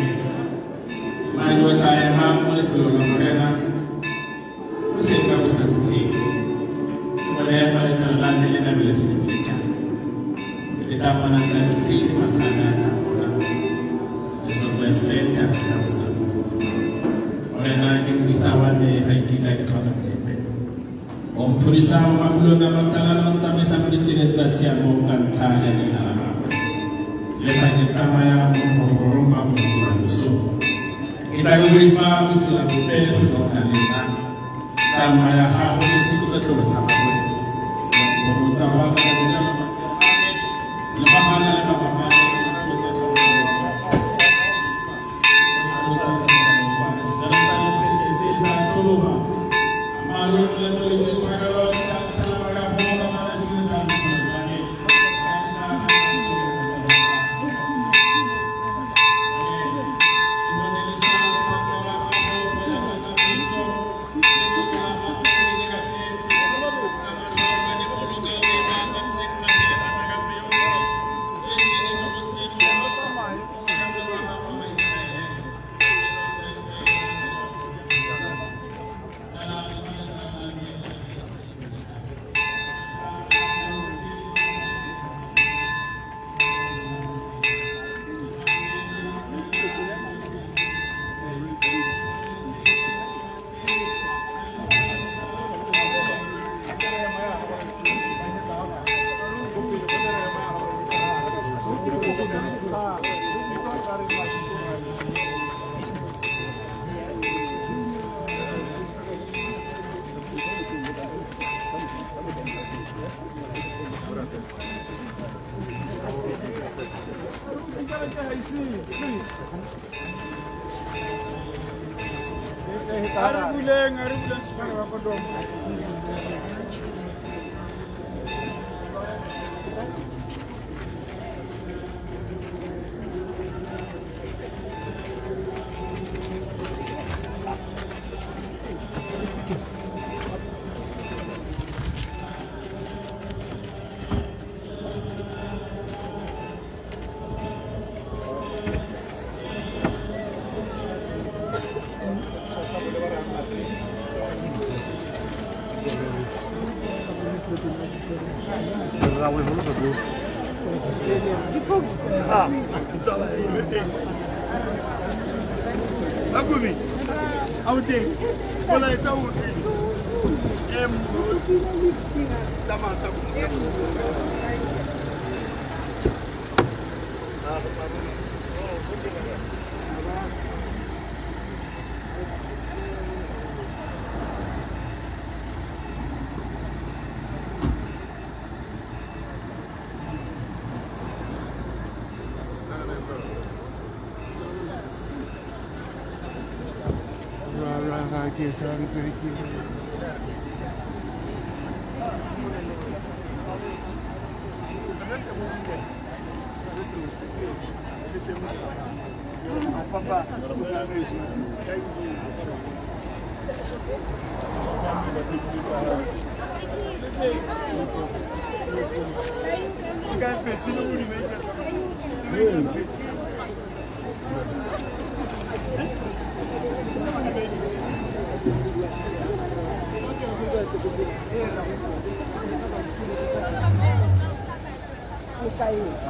Mane o tla ema mo lefelong la Morena, o se ka bo sa khutleng. Ke bone fa letlalo la me le tlabe le senyegile jang. Ke tla bona ka losi le matlhana a tla bona. Jesu Kreste ka tla. Morena ke modisa wa me, ga nkitla ke tlhoka sepe. O mphodisa mo mafulong a matalana, o ntsamaisa mo ditseleng tsa tshiamo ka ntlha ya leina la gagwe. Le fa ke tsamaya mo mogorong wa moriti wa loso, ke tla ke boifa bosula bope gonne o na le nna. Tsamaya gago le sekgotlelo sa gagwe. Gomotsa wa ka ka dijalo le bagana le mapapane le tsa Kae?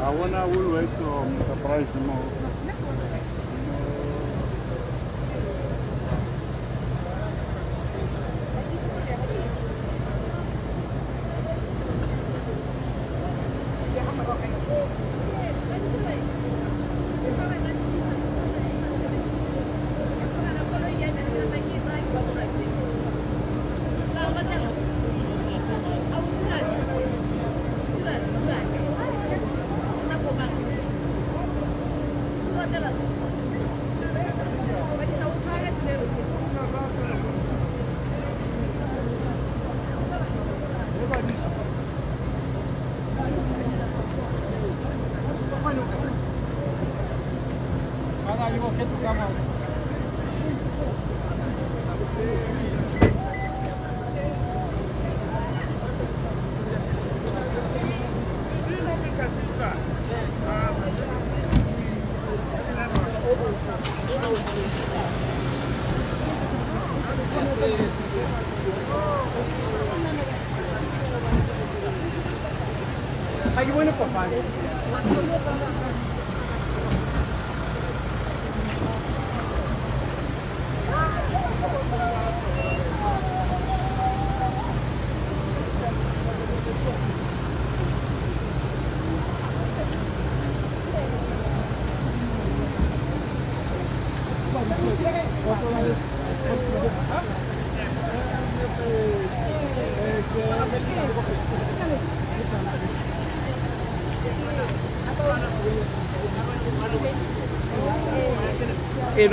I wanna will wait for Mr. Price more.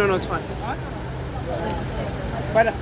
No, no, it's fine. Bye.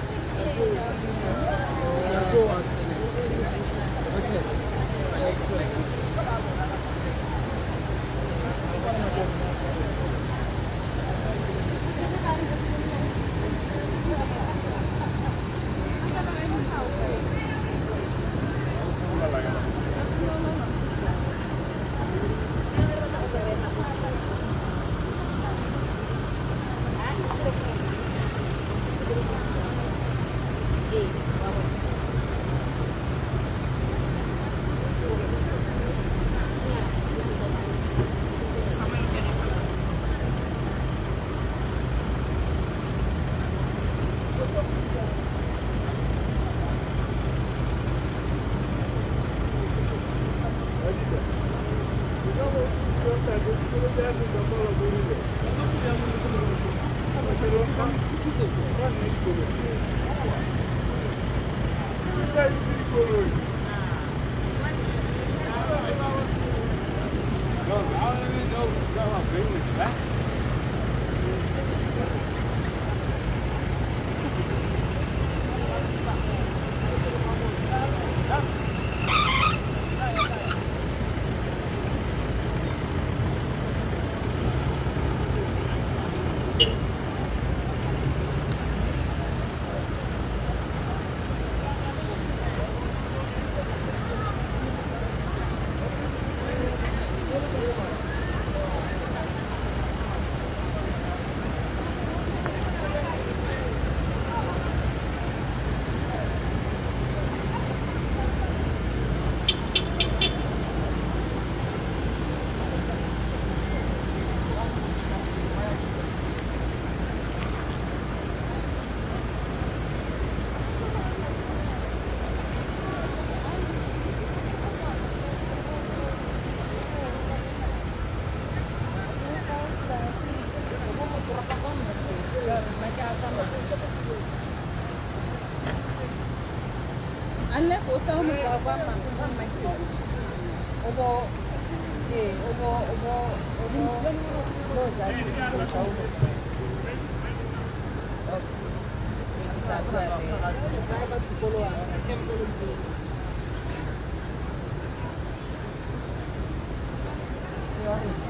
Unless o tla mo tsaya kwa mma o bo ee o bo o bo o bo lo ja o.